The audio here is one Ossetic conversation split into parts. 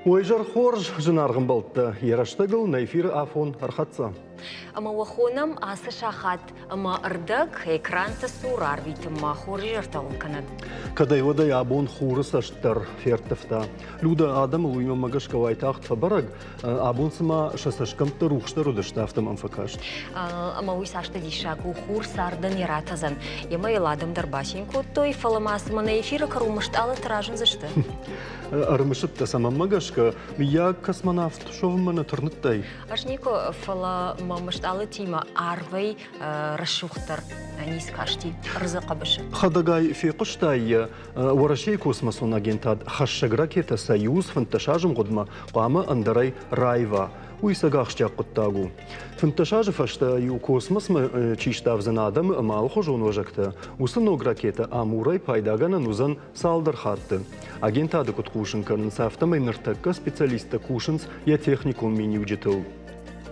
Уой изӕр хорз, зынаргъ ӕмбӕлттӕ, йӕ рӕстӕгыл нӕ эфиры афон ӕрхӕццӕ. Ӕмӕ уӕ хонӕм ацы сахат ӕмӕ ӕрдӕг экранты цур арвитынмӕ хорз изӕртӕ уын кӕнӕд. Кӕдӕй-уӕдӕй абон хуры цӕст дӕр ферттывта. Люда адӕмыл уыимӕ гӕсгӕ уайтагъд фӕбӕрӕг, абон цыма сӕ цӕсгӕмттӕ рухсдӕр уыдысты, афтӕ мӕм фӕкаст. Ӕмӕ уый цастӕ диссаг у, хур цардӕн йӕ ратӕдзӕн. Емӕ йыл адӕм дӕр бацин кодтой, фӕлӕ ма цымӕ нӕ эфиры кӕронмӕ стъалыты разындзысты? Ӕрымысыдтӕ сӕ мӕнмӕ гӕсгӕ, мыййаг космонавт суӕвынмӕ нӕ тырныдтай? Ӕз никуы, фӕлӕ мӕм стъалытимӕ арвӕй рӕсугъддӕр ницы касти ӕрдзы хъӕбысы. Хӕдӕгай фехъуыстай йӕ, Уӕрӕсейы космосон агентад хӕссӕг ракетӕ «Союз» 15 азы мгъуыдмӕ хъуамӕ ӕндӕрӕй раива. Уый цӕг ахсджиаг хъуыддаг у. 15 азы фӕстӕ-иу космосмӕ чи сдавдзӕн адӕмы ӕмӕ алыхуызон уӕзӕгтӕ, уыцы ног ракетӕ «Амур-ӕй» пайдагӕнӕн уыдзӕн цалдӕр хатты. Агентады куыд хъусын кӕнынц, афтӕмӕй ныртӕккӕ специалисттӕ кусынц йӕ техникон миниуджытыл.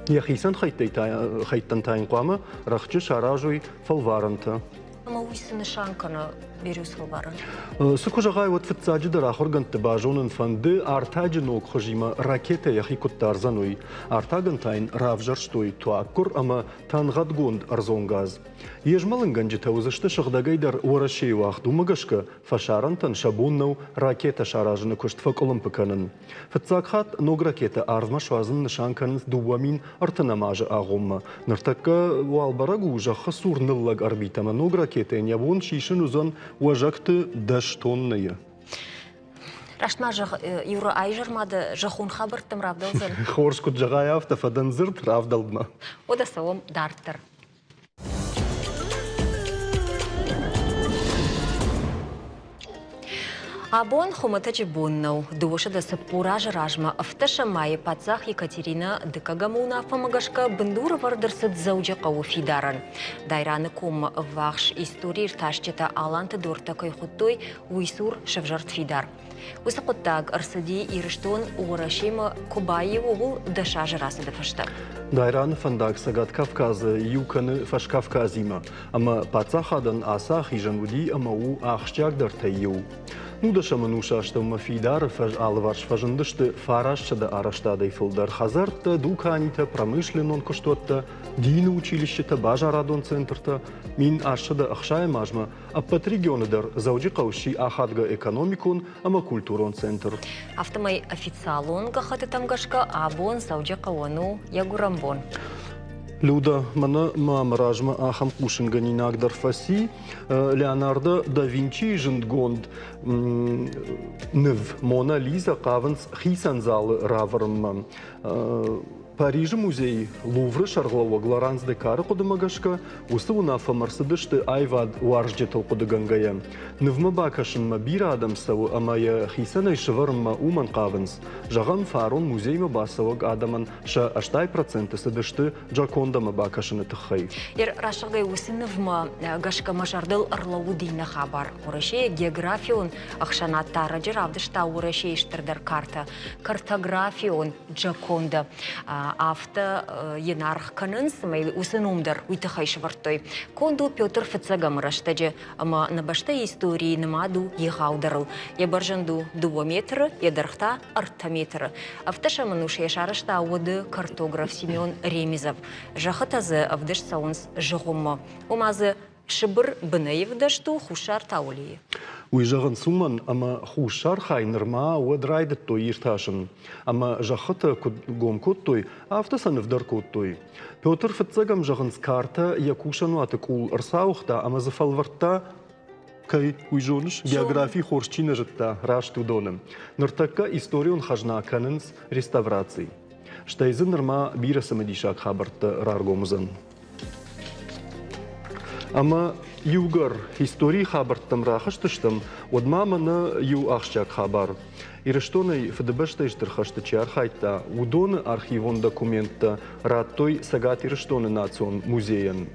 Йӕ хицӕн хӕйттӕн та йын хъуамӕ рӕхджы саразой фӕлварӕнтӕ. Ӕмӕ уый цы нысан кӕны Берюс фӕлварӕн? Цы куы зӕгъай, уӕд фыццаджыдӕр ахуыргӕндты базонын фӕнды, артаджы ног хуызимӕ ракетӕ йӕхи куыд дардзӕн, уый. Артагӕн та йын равзӕрстой туаггуыр ӕмӕ тӕнгъӕдгонд ӕрдзон газ. Йе змӕлынгӕнджытӕ уыдзысты сыгъдӕгӕй дӕр Уӕрӕсейы уагъд, уымӕ гӕсгӕ фӕсарӕнтӕн сӕ бон нӕу ракетӕ саразыны куыст фӕкъуылымпы кӕнын. Фыццаг хатт ног ракетӕ арвмӕ суадзын нысан кӕнынц 2030 азы агъоммӕ. Ныртӕккӕ уал бӕрӕг у, зӕххы цур ныллӕг орбитӕмӕ ног ракетӕйӕн йӕ бон сисын уыдзӕн уӕзӕгты дӕс тоннӕйы. Раст ма зӕгъ, Юра, айзӕр ма дӕ зӕххон хабӕрттӕм равдӕлдзӕн? Хорз куыд зӕгъай, афтӕ фӕдӕн дзырд равдӕлдмӕ. Уӕдӕ цӕуӕм дарддӕр. Абон хуымӕтӕджы бон нӕу. 240 азы размӕ ӕвддӕсӕм майы паддзах Екатеринӕ Дыккӕгӕмы уынаффӕмӕ гӕсгӕ бындурӕвӕрд ӕрцыд Дзӕуджыхъӕуы фидарӕн. Дайраны коммӕ ӕввахс историртасджытӕ Аланты дортӕ кӕй хуыдтой, уый цур сӕвзӕрд фидар. Уыцы хъуыддаг ӕрцыди Ирыстон Уӕрӕсемӕ куы баиу, ууыл дӕс азы рацыды фӕстӕ. Дайраны фӕндаг Цӕгат Кавказы иу кӕны Фӕскавказимӕ, ӕмӕ паддзахадӕн ацы ахизӕн уыди ӕмӕ у ахсджиагдӕртӕй иу. Нудӕсӕм ӕнусы астӕумӕ фидары фӕз алыварс фӕзындысты 900 арӕзтадӕй фылдӕр хӕдзӕрттӕ, дуканитӕ, промышленнон куыстуӕттӕ, дины училищетӕ, базарадон центртӕ. 1860 азмӕ Ӕппӕт регионы дӕр Дзӕуджыхъӕу сси ахадгӕ экономикон ӕмӕ культурон центр. Афтӕмӕй официалон гӕххӕттытӕм гӕсгӕ абон Дзӕуджыхъӕуӕн у йӕ гуырӕн бон. Люда, мӕнӕ мӕм размӕ ахӕм хъусынгӕнинаг дӕр фӕци. Леонардо да Винчийы зындгонд ныв Мона Лиза хъавынц хицӕн залы равӕрынмӕ. Парижы музей Лувры сӕргълӕууӕг Лоранс Декары хъуыдымӕ гӕсгӕ, уыцы уынаффӕмӕ ӕрцыдысты аивад уарзджытыл хъуыдыгӕнгӕйӕ. Нывмӕ бакӕсынмӕ бирӕ адӕм цӕуы ӕмӕ йӕ хицӕнӕй сӕвӕрынмӕ уымӕн хъавынц. Зӕгъӕм, фарон музеймӕ бацӕуӕг адӕмӕн сӕ 80% цыдысты Джокондамӕ бакӕсыны тыххӕй. Рӕсугъдӕй уыцы нывмӕ гӕсгӕ мӕ зӕрдыл ӕрлӕууыд иннӕ хабар. Уӕрӕсейы географион ӕхсӕнад та ӕрӕджы равдыста Уӕрӕсейы стырдӕр картӕ картографион Джоконда. Афтӕ йын аргъ кӕнынц, цӕмӕй уыцы ном дӕр уый тыххӕй сӕвӕрдтой. Конд у Петр Фыццӕгӕмы рӕстӕджы ӕмӕ нӕ бӕстӕйы историйы нымад у егъаудӕрыл. Йӕ бӕрзӕнд у дыууӕ метры, йӕ дӕргъ та ӕртӕ метры. Ӕвддӕсӕм ӕнусы йӕ сарӕзта уӕды картограф Семен Ремезов. Зӕххытӕ дзы ӕвдыст цӕуынц зыгъуыммӕ. Ома дзы Сыбыр бынӕй ӕвдӕст у Хуссар Таулийы. Уый зӕгъынц уымӕн, ӕмӕ Хуссар хай нырма уӕд райдыдтой иртасын. Ӕмӕ зӕххытӕ куыд гом кодтой, афтӕ сӕ ныв дӕр кодтой. Петр фыццӕгӕм зӕгъынц картӕ йӕ кусӕнуаты къул ӕрцауыгъта ӕмӕ дзы фӕлвӕрдта кӕй, уый зоныс, географи хорз чи нӕ зыдта, раст уыдоны. Ныртӕккӕ историон хӕзна кӕнынц реставраци. Стӕй дзы нырма бирӕ цымыдисаг хабӕрттӕ раргом уыдзӕн. Ӕмӕ иугӕр историйы хабӕрттӕм рахызтыстӕм, уӕд ма мӕнӕ иу ахсджиаг хабар. Ирыстонӕй Фыдыбӕстӕйы Стыр хӕсты чи архайдта, уыдоны архивон документтӕ радтой Цӕгат Ирыстоны национ музейӕн.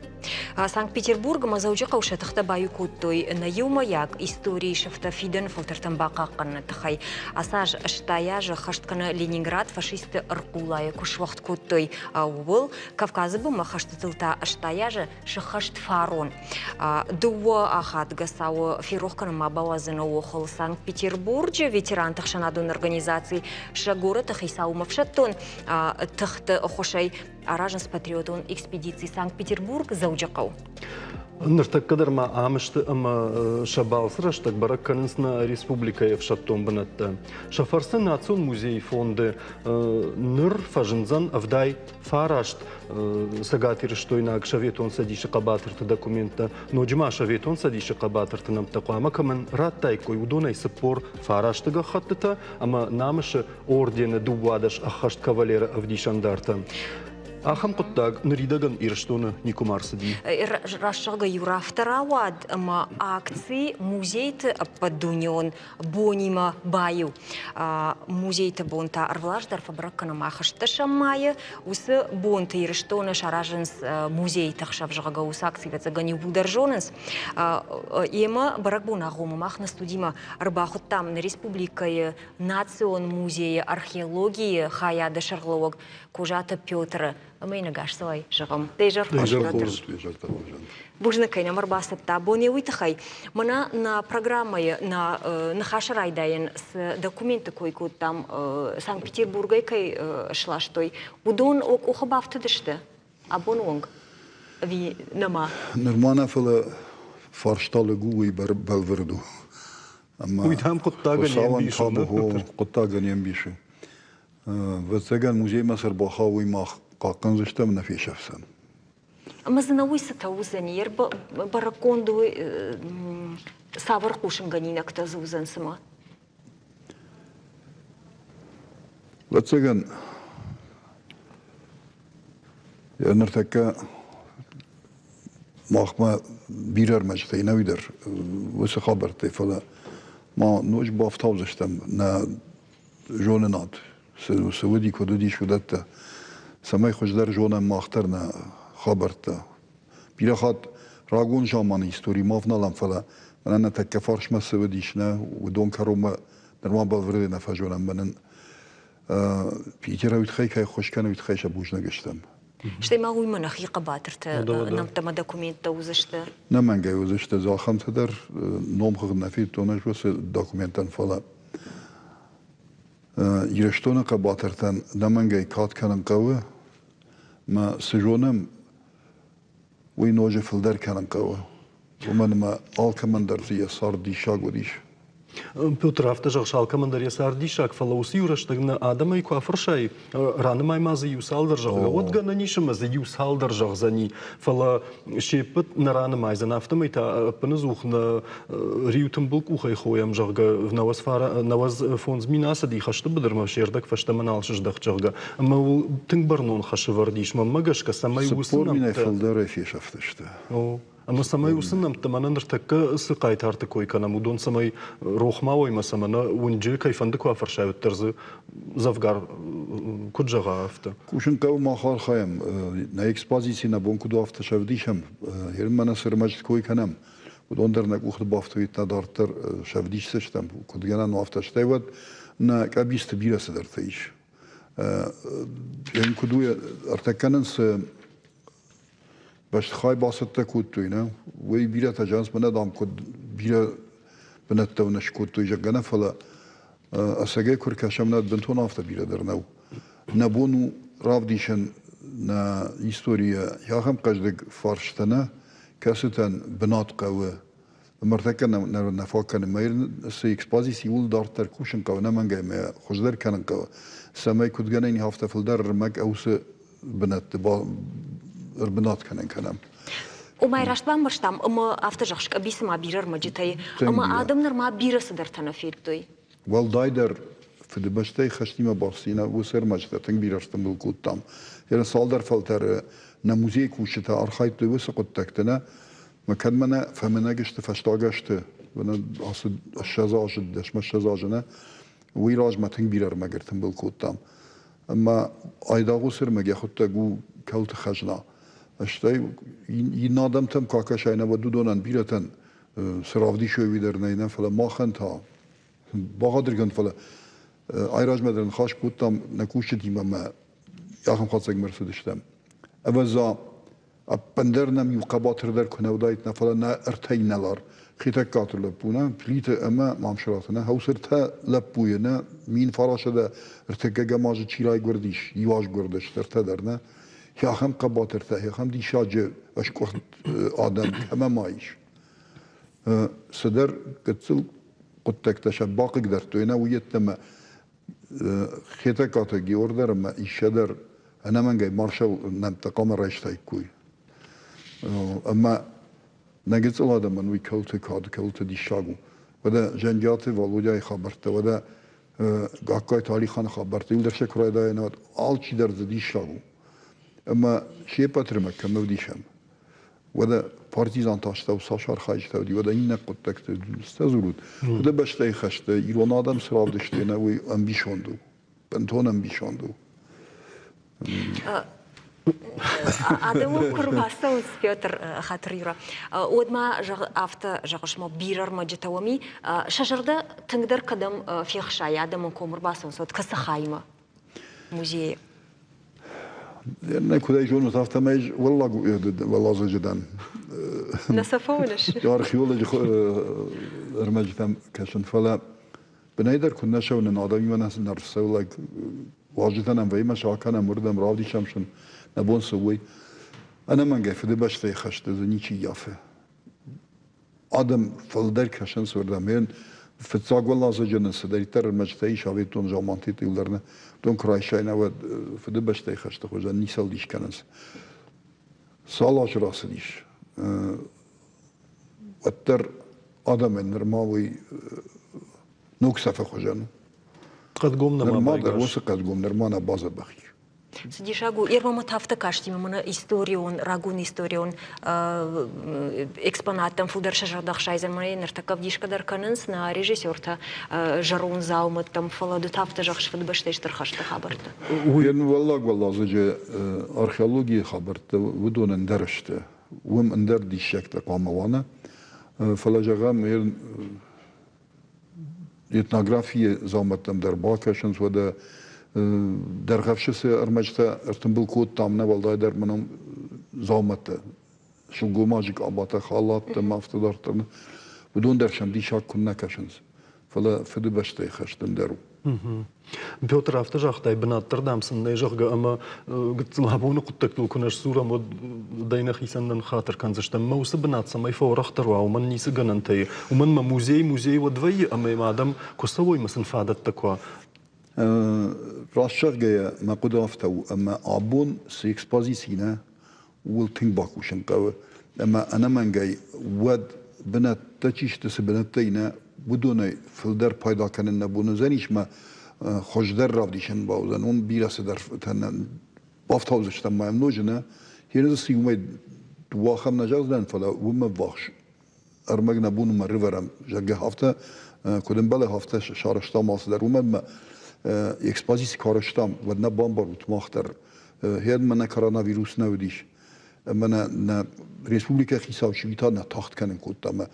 Санкт-Петербург ӕмӕ Дзӕуджыхъӕу сӕ тыхтӕ баиу кодтой нӕ иумӕйаг историйы сыфтӕ фидӕны фӕлтӕртӕн бахъахъхъӕныны тыххӕй. Ацы аз 80 азы хӕст кӕны Ленинград фашистты ӕрхъулайы куы суӕгъд кодтой, ууыл. Кавказы бынмӕ хӕстытыл та 80 азы сыххӕст фарон. Дыууӕ ахадгӕ цауы ферох кӕнын ма бауадзыны охыл Санкт-Петербурджы ветеранты хсӕн. ӕхсӕнадон организаци сӕ горӕты хицаумӕ ӕфсӕддон тыхты ӕххуысӕй аразынц патриотон экспедици Санкт-Петербург, Дзӕуджыхъӕу. Ныртӕккӕ дӕр ма ам сты ӕмӕ сӕ балцы рӕстӕг бӕрӕг кӕнынц нӕ республикӕйы ӕфсӕддон бынӕттӕ. Сӕ фӕрцы Национ музейы фонды ныр фӕзындзӕн 79 цӕгатирыстойнаг Советон Цӕдисы хъӕбатырты документтӕ. Ноджы ма Советон Цӕдисы хъӕбатырты нӕмттӕ хъуамӕ кӕмӕн радтаиккой, уыдонӕй 49 гӕххӕттытӕ ӕмӕ Намысы ордены 12 ӕххӕст кавалеры ӕвдисӕндартӕ. Ахӕм хъуыддаг ныридӕгӕн Ирыстоны никуыма ӕрцыди. Раст зӕгъгӕ, иу рафтӕ рауад ӕмӕ акци музейты ӕппӕтдунеон бонимӕ баиу. Музейты бон та ӕрвылаз дӕр фӕбӕрӕг кӕнӕм 16 майы. Уыцы бонты Ирыстоны саразынц музейты ӕхсӕв, зӕгъгӕ, уыцы акци ӕвӕццӕгӕн иууылдӕр зонынц. Емӕ бӕрӕгбон агъоммӕ мах нӕ студимӕ ӕрбахуыдтам нӕ республикӕйы Национ музейы археологийы хайады сӕргълӕууӕг Козаты Петры ӕмӕ йын ӕгасцӕуай зӕгъӕм. Дӕ изӕр хорз, Петр. Бузныг, кӕй нӕм ӕрбацыдтӕ. Абон уый тыххӕй мӕнӕ нӕ программӕйы нӕ ныхасы райдайӕн цы документты кой кодтам, Санкт-Петербургӕй кӕй сластой, уыдон уӕ къухы бафтыдысты абоны онг ӕви нӕма? Нырма нӕ, фӕлӕ фарста лыг у, уый бӕлвырд у. Ӕмӕ уый дам хъуыддагӕн не мбисы. Хъуыддагӕн не мбисы. Ӕвӕццӕгӕн, музеймӕ цы ӕрбахауы, уый мах хъахъхъӕндзыстӕм, нӕ фесӕфдзӕн. Ӕмӕ дзы нӕ уый цытӕ уыдзӕни? Бӕрӕггонд у, цавӕр хъусынгӕнинӕгтӕ дзы уыдзӕн цымӕ? Ӕвӕццӕгӕн, ныртӕккӕ махмӕ бирӕ ӕрмӕджытӕй нӕ уый дӕр уыцы хабӕрттӕй, фӕлӕ ма ноджы бафтаудзыстӕм нӕ зонынад, цы уыди, куыд уыдис, уыдӕттӕ, цӕмӕй хуыздӕр зонӕм мах дӕр нӕ хабӕрттӕ. Бирӕ хатт рагон заманы истори ма вналӕм, фӕлӕ мӕнӕ нӕ тӕккӕ фарсмӕ цы уыдис, нӕ уыдон кӕронмӕ нырма бӕлвырдӕй нӕ фӕзонӕм. Мӕнӕн Питер уый тыххӕй кӕй ӕххуыс кӕны, уый тыххӕй сӕ бузныг стӕм. Стӕй ма уый ма нӕхи хъӕбатырты нӕмттӕ ӕмӕ документтӕ уыдзысты? Нӕмӕнгӕй уыдзысты. Ахӕмтӕ дӕр номхыгъд нӕ федтон ӕз уыцы документтӕн, фӕлӕ Ирыстоны хъӕбатыртӕн ӕнӕмӕнгӕй кад кӕнын хъӕуы, ӕмӕ цы зонӕм, уый ноджы фылдӕр кӕнын хъӕуы. Уымӕн ӕмӕ алкӕмӕн дӕр дзы йӕ цард диссаг уыдис. Петр, афтӕ зӕгъыс, алкӕмӕн дӕр йӕ цард диссаг, фӕлӕ уыцы иу рӕстӕг нӕ адӕмӕй куы афӕрсай, ранымай ма дзы иу цалдӕр, зӕгъгӕ, уӕд гӕнӕн ис ӕмӕ дзы иу цалдӕр зӕгъдзӕни, фӕлӕ се ппӕт нӕ ранымайдзӕн, афтӕмӕй та ӕппыныдзух нӕ риу тымбыл къухӕй хойӕм, зӕгъгӕ, 95 000 ацыди хӕсты быдырмӕ, се рдӕг фӕстӕмӕ нал сыздӕхт, зӕгъгӕ. Ӕмӕ уыл тынг бӕрнон хӕс ӕвӕрд ис, мӕнмӕ гӕсгӕ, цӕмӕй уыцы 40 минӕй фылдӕрӕй фесӕфтысты. Ӕмӕ цӕмӕй уыцы нӕмттӕ мӕнӕ ныртӕккӕ цы хъайтарты кой кӕнӕм, уыдон цӕмӕй рох ма уой ӕмӕ сӕ мӕнӕ уынджы кӕй фӕнды куы афӕрсай, уӕддӕр дзы дзӕвгар куыд зӕгъа, афтӕ. Кусын хъӕуы, мах архайӕм, нӕ экспозици нӕ бон куыд у, афтӕ сӕвдисӕм. Ерын мӕнӕ цы ӕрмӕджыты кой кӕнӕм, уыдон дӕр нӕ къухты бафтыд та дарддӕр сӕвдисдзыстӕм, куыд гӕнӕн у, афтӕ. Стӕй уӕд нӕ къӕбицты бирӕ цыдӕртӕ ис. Ем куыд у, ӕртӕккӕ нын цы бӕстыхай бацӕттӕ кодтой, нӕ, уый бирӕтӕ зӕгъынц, мӕнӕ, дам, куыд бирӕ бынӕттӕ нӕ скодтой, зӕгъгӕ, нӕ, фӕлӕ ӕцӕгӕй куы ркӕсӕм, нӕ бынтон афтӕ бирӕ дӕр нӕу. Нӕ бон у равдисын нӕ историйӕ ахӕм хъӕздыг фарстӕ нӕ, кӕцытӕн бынат хъӕуы. Ныртӕккӕ нӕ фаг кӕны. Мӕ цы экспозици иууыл дарддӕр кусын хъӕуы, ӕнӕмӕнгӕй мӕ хуыздӕр кӕнын хъӕуы, цӕмӕй куыд гӕнӕн ис, афтӕ фылдӕр ӕрмӕг уыцы бынӕтты ӕрбынат кӕнын кӕнӕм. Омӕ раст бамбӕрстам, ӕмӕ афтӕ зӕгъыс, къӕбицы ма бирӕ ӕрмӕджытӕй, ӕмӕ адӕм нырма бирӕ цыдӕртӕ нӕ федтой. Уӕлдайдӕр Фыдыбӕстӕйы хӕстимӕ бастдзинад уыцы ӕрмӕджытӕ тынг бирӕ стымбыл кодтам. Ерын цалдӕр фӕлтӕры нӕ музейы кусджытӕ архайдтой уыцы хъуыддӕгты, нӕ? Мӕ кӕд мӕнӕ фӕмынӕг сты фӕстаг азты, ацы 20 азы, дӕсмӕ 20 азы, нӕ, уый размӕ тынг бирӕ ӕрмӕг ӕртымбыл кодтам. Ӕмӕ айдагъ уыцы ӕрмӕг йӕхуыдтӕг у кӕуылты хӕзна. Стӕй иннӕ адӕмтӕм куы акӕсай, нӕ, уӕд уыдонӕн бирӕтӕн цы равдисой, уый дӕр нӕй, нӕ, фӕлӕ махӕн та бахатыргӕнд, фӕлӕ айразмӕ дӕр ныхас кодтам нӕ кусджытимӕ ӕмӕ ахӕм хатдзӕгмӕ ӕрцыдыстӕм. Ӕвӕдза, ӕппындӕр нӕм иу хъӕбатыр дӕр куы нӕ уыдаид, нӕ фӕлӕ нӕ ӕртӕ инӕлар. Хетӕгкаты лӕппу нӕ, Плиты ӕмӕ Мамсыраты нӕ, Хӕусыртӕ лӕппуйы нӕ, 1900 ӕртыккӕгӕм азы чи райгуырдис, иу аз гуырдысты ӕртӕ дӕр нӕ. Ахӕм хъӕбатыртӕ, ахӕм диссаджы ӕскъуыхт адӕм кӕмӕ ма ис. Цыдӕр гыццыл хъуыддӕгтӕ сӕ бахъыгдардтой нӕ, уый йеддӕмӕ Хетӕгкаты Геор дӕр ӕмӕ Иссӕ дӕр ӕнӕмӕнгӕй маршал нӕмттӕ хъуамӕ райстаиккой. Ӕмӕ нӕ гыццыл адӕмӕн уый кӕуылты кад, кӕуылты диссаг у. Уӕдӕ Зӕнджиаты Валодяйы хабӕрттӕ, уӕдӕ Гагкайты Алиханы хабӕрттӕ иу дӕр сӕ куы райдайӕн, уӕд алчидӕр дзы диссаг у. Ӕмӕ се ппӕт рымӕг кӕм ӕвдисӕм? Уӕдӕ партизанты астӕу цас архайджытӕ уыди, уӕдӕ иннӕ хъуыддӕгты цытӕ дзурут? Уӕдӕ бӕстӕйы хӕсты ирон адӕм цы равдыстой, нӕ уый ӕмбисонд у. Бынтон ӕмбисонд у. Адӕмыл куы рбацӕуынц, Петр хатыр Юра, уӕд ма афтӕ зӕгъыс, ма бирӕ ӕрмӕджытӕ уӕм и, сӕ зӕрдӕ тынгдӕр кӕдӕм фехсайы, адӕмон ком ӕрбацӕуынц, уӕд кӕцы хаймӕ музейы? Нӕ куыд ӕй зонут, афтӕмӕй ӕз уӕллаг уӕладзыджы дӕн. Нӕ сӕ фӕуыныс? Археологи ӕрмӕджытӕм кӕсын, фӕлӕ бынӕй дӕр куы нӕ цӕуынын, адӕмимӕ нӕ цы ӕрцӕуы, уазджытӕ нӕм вӕййы, сӕ акӕнӕм уырдӕм, равдисӕм сын, нӕ бон цы у, уый. Ӕнӕмӕнгӕй Фыдыбӕстӕйы хӕсты дзы ничи ййафы. Адӕм фылдӕр кӕсынц уырдӕм. Фыццаг уӕладзыджы нын цыдӕриддӕр ӕрмӕджытӕ ис советон заманты иуылдӕр нӕ, уыдон куы райсай, науӕд Фыдыбӕстӕйы хӕсты хуызӕн ницӕуыл дис кӕнынц. Цал азы рацыдис, уӕддӕр адӕмӕн нырма уый ног цӕфы хуызӕн у. Хъӕдгом нӕма Нырма дӕр уыцы хъӕдгом нырма нӕ бадзӕбӕх ис. Цы диссаг у, Ермамӕ афтӕ кастимӕ мӕнӕ историон, рагон историон экспонаттӕм фылдӕр сӕ зӕрдӕ ӕхсайдзӕн. Мӕнӕ ныртӕккӕ ӕвдисгӕ дӕр кӕнынц нӕ режиссертӕ зӕронд дзаумӕттӕм, фӕлӕ ды та афтӕ зӕгъыс Фыдыбӕстӕйы стыр хӕсты хабӕрттӕ. Уый уӕллаг уӕладзыджы археологийы хабӕрттӕ уыдон ӕндӕр сты. Уым ӕндӕр диссӕгтӕ хъуамӕ уа нӕ. Фӕлӕ зӕгъӕм, этнографийы дзаумӕттӕм дӕр бакӕсынц, уӕдӕ Дӕргъӕвсы цы ӕрмӕджытӕ ӕртымбыл кодтам, нӕ уӕлдайдӕр мӕнӕн дзаумӕттӕ, сылгоймаджы къабатӕ, халаттӕ ӕмӕ афтӕ дарддӕр, уыдон дӕр сӕм диссаг куыннӕ кӕсынц, фӕлӕ Фыдыбӕстӕйы хӕст ӕндӕр у. Петр, афтӕ загътай, бынат дӕр, дам, сын нӕй, зӕгъгӕ, ӕмӕ гыццыл абоны хъуыддӕгтыл куы нӕ сдзурӕм, уӕд дӕй нӕхицӕн нӕ ныххатыр кӕндзыстӕм. Мӕ уыцы бынат цӕмӕй фӕуӕрӕхдӕр уа, уымӕн ницы гӕнӕнтӕ и. Уымӕн мӕ музей музей уӕд вӕййы, ӕмӕ йӕм адӕм куы цӕуой, мӕ сын фадӕттӕ куы уа. Раст зӕгъгӕйӕ, мӕ хъуыды афтӕ у, ӕмӕ абон цы экспозици нӕ, ууыл тынг бакусын хъӕуы. Ӕмӕ ӕнӕмӕнгӕй уӕд бынӕттӕ чи сты, цы бынӕттӕй нӕ, уыдонӕй фылдӕр пайда кӕнын нӕ бон уыдзӕнис мӕ хуыздӕр равдисӕн бауыдзӕн. Уым бирӕ цыдӕртӕ нӕ бафтаудзыстӕм ма йӕм ноджы нӕ. Йе цы иумӕ дыууӕ ахӕм нӕ зӕгъдзынӕн, фӕлӕ уымӕ ввахс ӕрмӕг нӕ бон уымӕ рывӕрӕм, зӕгъгӕ, афтӕ куыд ӕмбӕлы, афтӕ сарӕзтам алцыдӕр. Уымӕн ӕмӕ экспозици куы арӕзтам, уӕд нӕ бамбарут мах дӕр, Гъе нӕ коронавирус нӕ уыдис. Ӕмӕ нӕ нӕ республикӕйы хицау чи та нӕ тагъд кӕнын кодта ӕмӕ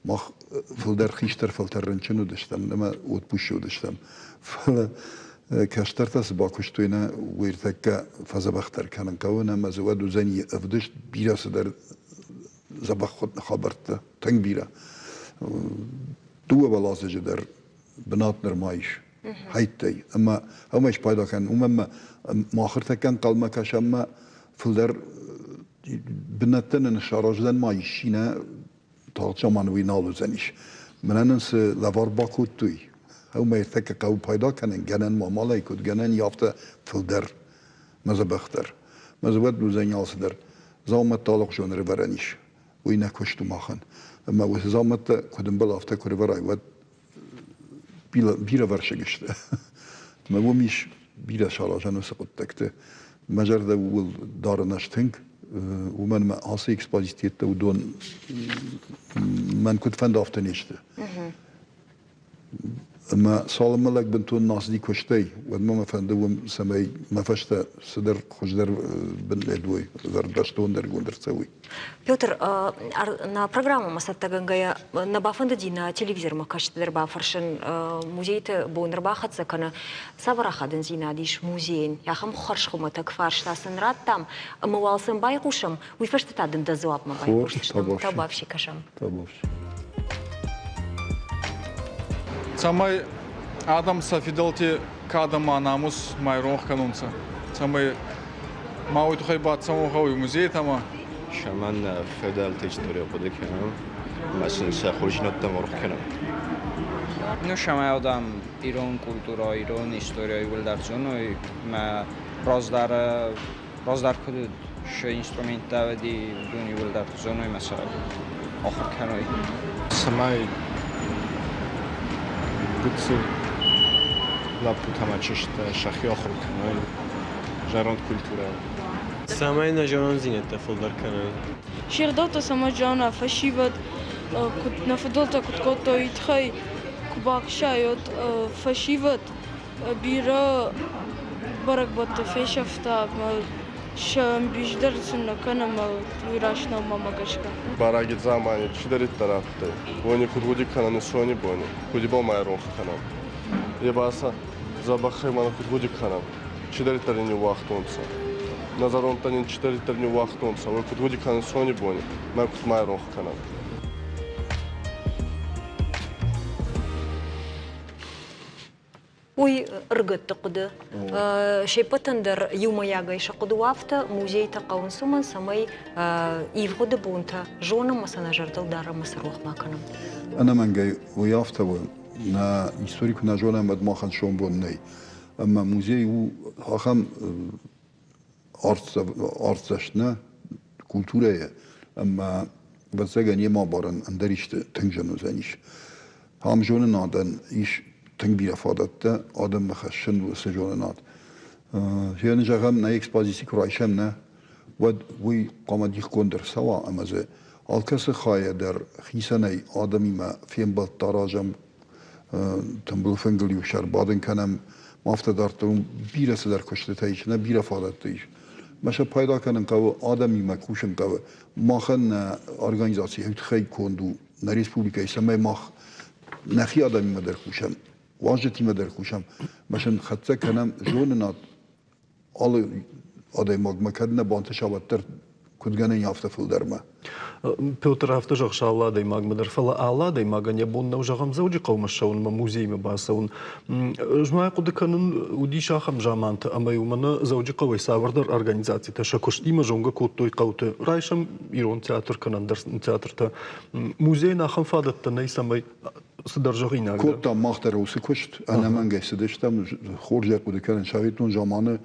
мах фылдӕр хистӕр фӕлтӕр рынчын уыдыстӕм ӕмӕ отпусчы уыдыстӕм. Фӕлӕ кӕстӕртӕ цы бакуыстой, нӕ уый ӕртӕккӕ фӕдзӕбӕхдӕр кӕнын хъӕуы ӕмӕ дзы уӕд уыдзӕни ӕвдыст бирӕ цыдӕр дзӕбӕх хабӕрттӕ, тынг бирӕ. Дыууӕ уӕладзыджы дӕр бынат нырма ис хӕйттӕй ӕмӕ ӕмӕ спайда кӕнын. Уымӕн ӕмӕ махыртӕккӕ ӕнхъӕлмӕ кӕсӕм ӕмӕ фылдӕр бынӕттӕ нын сараздзӕн ма исчи нӕ тагъд заман уый нал уыдзӕнис. Мӕнӕ нын цы лӕвар бакодтой, уымӕй ӕртӕккӕ хъӕуы пайда кӕнын, гӕнӕн ма амалӕй куыд гӕнӕн и, афтӕ фылдӕр, мӕ дзӕбӕхдӕр. Мӕ дзы уӕд уыдзӕни алцыдӕр. Дзаумӕттӕ алыхуызон ӕрывӕрӕн ис. Уый нӕ куыст у махӕн. Ӕмӕ уыцы дзаумӕттӕ куыд ӕмбӕлы, афтӕ куы ӕрывӕрай, уӕд бирӕвӕрсыг сты. Ӕмӕ уым ис бирӕ саразӕн уыцы хъуыддӕгты. Мӕ зӕрдӕ ууыл дарын ӕз тынг, уымӕн ӕмӕ ацы экспозицитӕ уыдон мӕн куыд фӕнды, афтӕ не сты. Ӕмӕ цалынмӕ лӕг бынтон нацыди куыстӕй, уӕдмӕ мӕ фӕнды уым, цӕмӕй мӕ фӕстӕ цыдӕр хуыздӕр бынлӕд уой, бӕстондӕргонд ӕрцӕуой. Петр, нӕ программӕмӕ цӕттӕгӕнгӕйӕ нӕ бафӕндыди нӕ телевизормӕ кӕсджыты дӕр бафӕрсын, музейты бон ӕрбахӕццӕ кӕны, цавӕр ахадындзинад ис музейӕн, ахӕм хӕрзхуымӕтӕг фарста сын радтам, ӕмӕ уал сӕм байхъусӕм, уый фӕстӕ та дын дӕ дзуапмӕ байхъусдзыстӕм. Табуафси кӕсӕм. Табуафси. Цӕмӕй адӕм сӕ фидӕлти кадӕ ма намус ма иронх кӕнунцӕ, цӕмӕй ма уой туххӕй бацӕуон гъӕуй музейтӕмӕ. Цӕмӕн нӕ фыдӕлты истори хъуыды кӕнӕм ӕмӕ сын сӕ хорздзинӕдтӕм аргъ кӕнӕм? Ну, цӕмӕй адӕм ирон культурӕ, ирон историйӕ иууылдӕр зоной, ӕмӕ раздӕр раздӕр куыд уыд, сӕ инструменттӕ уыди, уыдон иууылдӕр зоной ӕмӕ сӕ ахуыр кӕной. Цӕмӕй гыццыл лӕппутӕ ӕмӕ чызджытӕ сӕхи ахуыр кӕной зӕронд культурӕйыл. Цӕмӕй нӕ зонындзинӕдтӕ фылдӕр кӕной. Се гъдӕуттӕ цӕмӕ зона, фӕсивӕд куыд нӕ фыдӕлтӕ куыд кодтой, уый тыххӕй куы бакӕсай, уӕд фӕсивӕд бирӕ бӕрӕгбӕтты фесӕфта ӕмӕ сӕ ӕмбис дӕр сын нӕ кӕны ӕмӕ уый раст нӕу мӕнмӕ гӕсгӕ. Бӕрӕги дзамани чидӕриддӕр адтӕй, уони куд гъуди кӕнӕн исони бони, куд ибӕл ма иронх кӕнӕн. Е ба сӕ дзӕбӕхӕй ма куд гъуди кӕнӕн, чидӕриддӕр ин ниууагътонцӕ. Нӕ зӕрондтӕ нин чидӕриддӕр ниууагътонцӕ, уой куд гъуди кӕнӕн исони бони, ма куд ма иронх кӕнӕн. Уый ӕрыгӕтты хъуыды. Се ппӕтӕн дӕр иумӕйагӕй сӕ хъуыды у афтӕ, музейтӕ хъӕуынц уымӕн, цӕмӕй ивгъуыды бонтӕ зонӕм ӕмӕ сӕ нӕ зӕрдыл дарӕм ӕмӕ сӕ рох ма кӕнӕм. Ӕнӕмӕнгӕй уый афтӕ у. Нӕ истори куы нӕ зонӕм, уӕд махӕн сомбон нӕй. Ӕмӕ музей у ахӕм артдзӕст нӕ культурӕйы ӕмӕ ӕвӕццӕгӕн йемӕ абарӕн ӕндӕр исты тынг зын уыдзӕнис. Ам зонынадӕн ис тынг бирӕ фадӕттӕ адӕммӕ хӕссын уыцы зонынад. Зӕгъӕм, зӕгъӕм, нӕ экспозици куы райсӕм, нӕ, уӕд уый хъуамӕ дихгонд ӕрцӕуа ӕмӕ дзы алкӕцы хайӕ дӕр хицӕнӕй адӕмимӕ фембӕлдтӕ аразӕм, тымбыл фынгыл-иу сӕ ӕрбадын кӕнӕм, афтӕ дарддӕр уым бирӕ цыдӕр куыстытӕ ис, нӕ бирӕ фадӕттӕ ис. Мӕ сӕ пайда кӕнын хъӕуы, адӕмимӕ кусын хъӕуы. Махӕн нӕ организаци уый тыххӕй конд у нӕ республикӕйы, цӕмӕй мах нӕхи адӕмимӕ дӕр кусӕм, уазджытимӕ дӕр кусӕм, мӕ сын хӕццӕ кӕнӕм зонынад алы адӕймагмӕ кӕд нӕ бантыса, уӕддӕр куыд гӕнӕн афтӕ фылдӕрмӕ. Петр афтӕ зӕгъы алы адӕймагмӕ дӕр, фӕлӕ алы адӕймагӕн йӕ бон нӕу, зӕгъӕм, Дзӕуджыхъӕумӕ ссӕуынмӕ, музеймӕ бацӕуын. Ӕз ма хъуыды кӕнын, уыдис ахӕм заманты, ӕмӕ-иу мӕнӕ Дзӕуджыхъӕуӕй цавӕрдӕр организацитӕ сӕ куыстимӕ зонгӕ кодтой хъӕуты. Райсӕм ирон театр кӕнӕ ӕндӕр театртӕ. Музейӕн ахӕм фадӕттӕ нӕй, цӕмӕй цыдӕр зӕгъинаг дӕ. Кодтам мах дӕр уыцы куыст, ӕнӕмӕнгӕй цыдыстӕм, хорз ӕй хъуыды кӕнын, советон заманы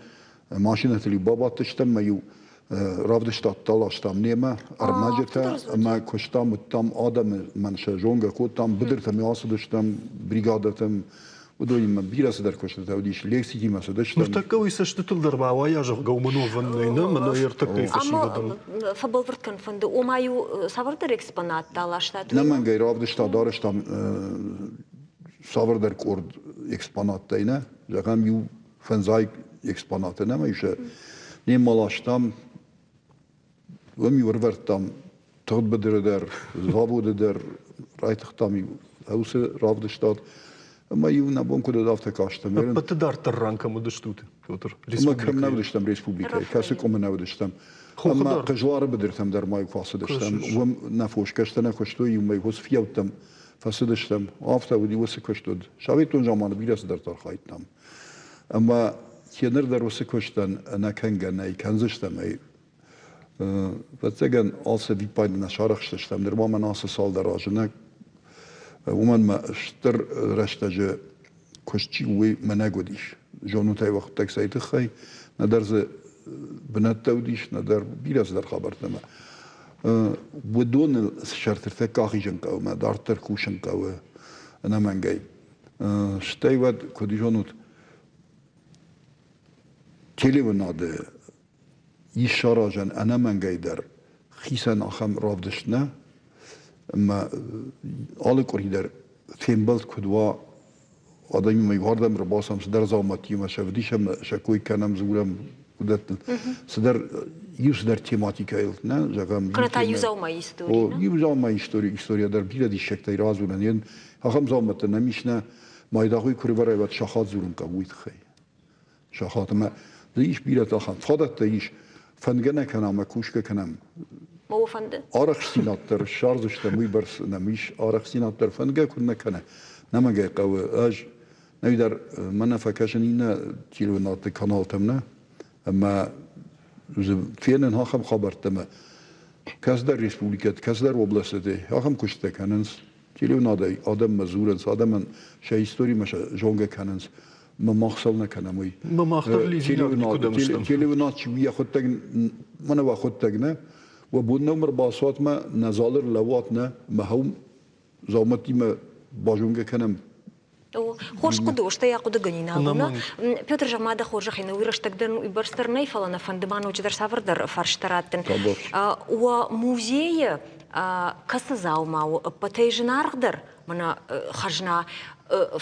машинӕтыл-иу бабадтыстӕм ӕмӕ-иу равдыстадтӕ ластам немӕ, ӕрмӕджытӕ ӕмӕ куыстам, уыдтам адӕмы, мӕн сӕ зонгӕ кодтам, быдыртӕм ацыдыстӕм, бригадӕтӕм, уыдонимӕ бирӕ цыдӕр куыстытӕ уыдис, лекцитимӕ цыдыстӕм. Ныртӕккӕ уый цӕстытыл дӕр бауайа, зӕгъгӕ, уымӕн уӕвӕн нӕй, нӕ, мӕнӕ ӕртӕккӕйы фӕсивӕдӕн. Фӕбӕлвырд кӕн фӕнды, ома-иу цавӕрдӕр экспонаттӕ ластат? Нӕмӕнгӕй равдыста, дарӕзтам цавӕрдӕр къорд экспонаттӕй, нӕ, зӕгъӕм, иу фӕндзай экспонаты нӕма ис. Немӕ ластам, уым-иу ӕрвӕрдтам тыгъд быдыры дӕр, заводы дӕр, райтыгътам-иу уыцы равдыстад. Ӕмӕ-иу нӕ бон куыд уыд, афтӕ кастӕм. Ӕппӕты дарддӕр ран кӕм уыдыстут, Петр? Ӕмӕ кӕм нӕ уыдыстӕм республикӕйы, кӕцы къуымы нӕ уыдыстӕм. Ӕмӕ Хъызлары быдыртӕм дӕр ма-иу куы ацыдыстӕм, уым нӕ фосгӕстӕ нӕ куыстой, иумӕ уыцы фиййӕуттӕм фӕцыдыстӕм. Афтӕ уыди, уыцы куыст уыд. Советон заманы бирӕ цыдӕртӕ архайдтам. Ӕмӕ ныр дӕр уыцы куыстӕн ӕнӕкӕнгӕ нӕй, кӕндзыстӕм ӕй. Ӕвӕццӕгӕн, алцы виппайды нӕ сарӕхстыстӕм, нырма мӕн ацы цалдӕр азы нӕ, уымӕн мӕ стыр рӕстӕджы куыст чи у, уый мӕнӕг уыдис. Зонут ӕй уӕхуыдтӕг цӕй тыххӕй, нӕдӕр дзы бынӕттӕ уыдис, нӕдӕр бирӕ цыдӕр хабӕрттӕ ӕмӕ уыдоны сӕртыртӕккӕ ахизын хъӕуы мӕ дарддӕр кусын хъӕуы ӕнӕмӕнгӕй. Стӕй уӕд, куыд зонут, телеуынады ис саразӕн ӕнӕмӕнгӕй дӕр хицӕн ахӕм равдыст нӕ, ӕмӕ алы къуыри дӕр фембӕлд куыд уа, адӕмимӕ иуӕрдӕм ӕрбацӕуӕм, цыдӕр дзаумӕттимӕ сӕ вдисӕм, сӕ кой кӕнӕм, дзурӕм, уыдӕттыл. Цыдӕр иу цыдӕр тематикӕйыл, нӕ, зӕгъӕм. Кӕнӕ та иу дзаумайы истори. О, иу дзаумайы истори, историйӕ дӕр бирӕ диссӕгтӕй радзурӕн. Ахӕм дзаумӕттӕ нӕм ис, нӕ, майдагъ уый куы рывӕрай, уӕд сахат дзурын хъӕуы уый тыххӕй. Сахат ӕмӕ дзы ис бирӕтӕ ахӕм фадӕттӕ ис, фӕндгӕ нӕ кӕнӕм ӕмӕ кусгӕ кӕнӕм. Мӕ фӕнды. Арӕхстдзинад дӕр ссардзыстӕм, уыйбӕрц нӕм ис арӕхстдзинад дӕр фӕндгӕ куыд нӕ кӕны. Нӕмӕгӕй хъӕуы. Ӕз нӕуи дӕр мӕнӕ фӕкӕсын иннӕ телеуынадты каналтӕм нӕ, ӕмӕ дзы фенын ахӕм хабӕрттӕ ӕмӕ кӕцыдӕр республикӕты, кӕцыдӕр областыты ахӕм куыстытӕ кӕнынц. Телеуынадӕй адӕммӕ дзурынц, адӕмӕн сӕ историмӕ сӕ зонгӕ кӕнынц. Мӕ мах цӕуылнӕ кӕнӕм уый? Мӕ мах дӕр лидзинаг никуыдӕм стӕм. Телеуынад чи у, йӕхуыдтӕг, мӕнӕ уӕхуыдтӕг нӕ, уӕ бон нӕу ӕрбацуат мӕ, нӕ залы рлӕууат нӕ, мӕ хӕум дзаумӕттимӕ базонгӕ кӕнӕм. Хорз хъуыды у, стӕй ахъуыдыгӕнинаг у, нӕ? Петр, зӕгъ-ма дӕ хорзӕхӕй, нӕ уый рӕстӕг дӕр уыйбӕрц дӕр нӕй, фӕлӕ нӕ фӕнды ма ноджыдӕр цавӕрдӕр фарста раттын. Уӕ музейы кӕцы дзаума у ӕппӕтӕй зынаргъдӕр, мӕнӕ хӕзна,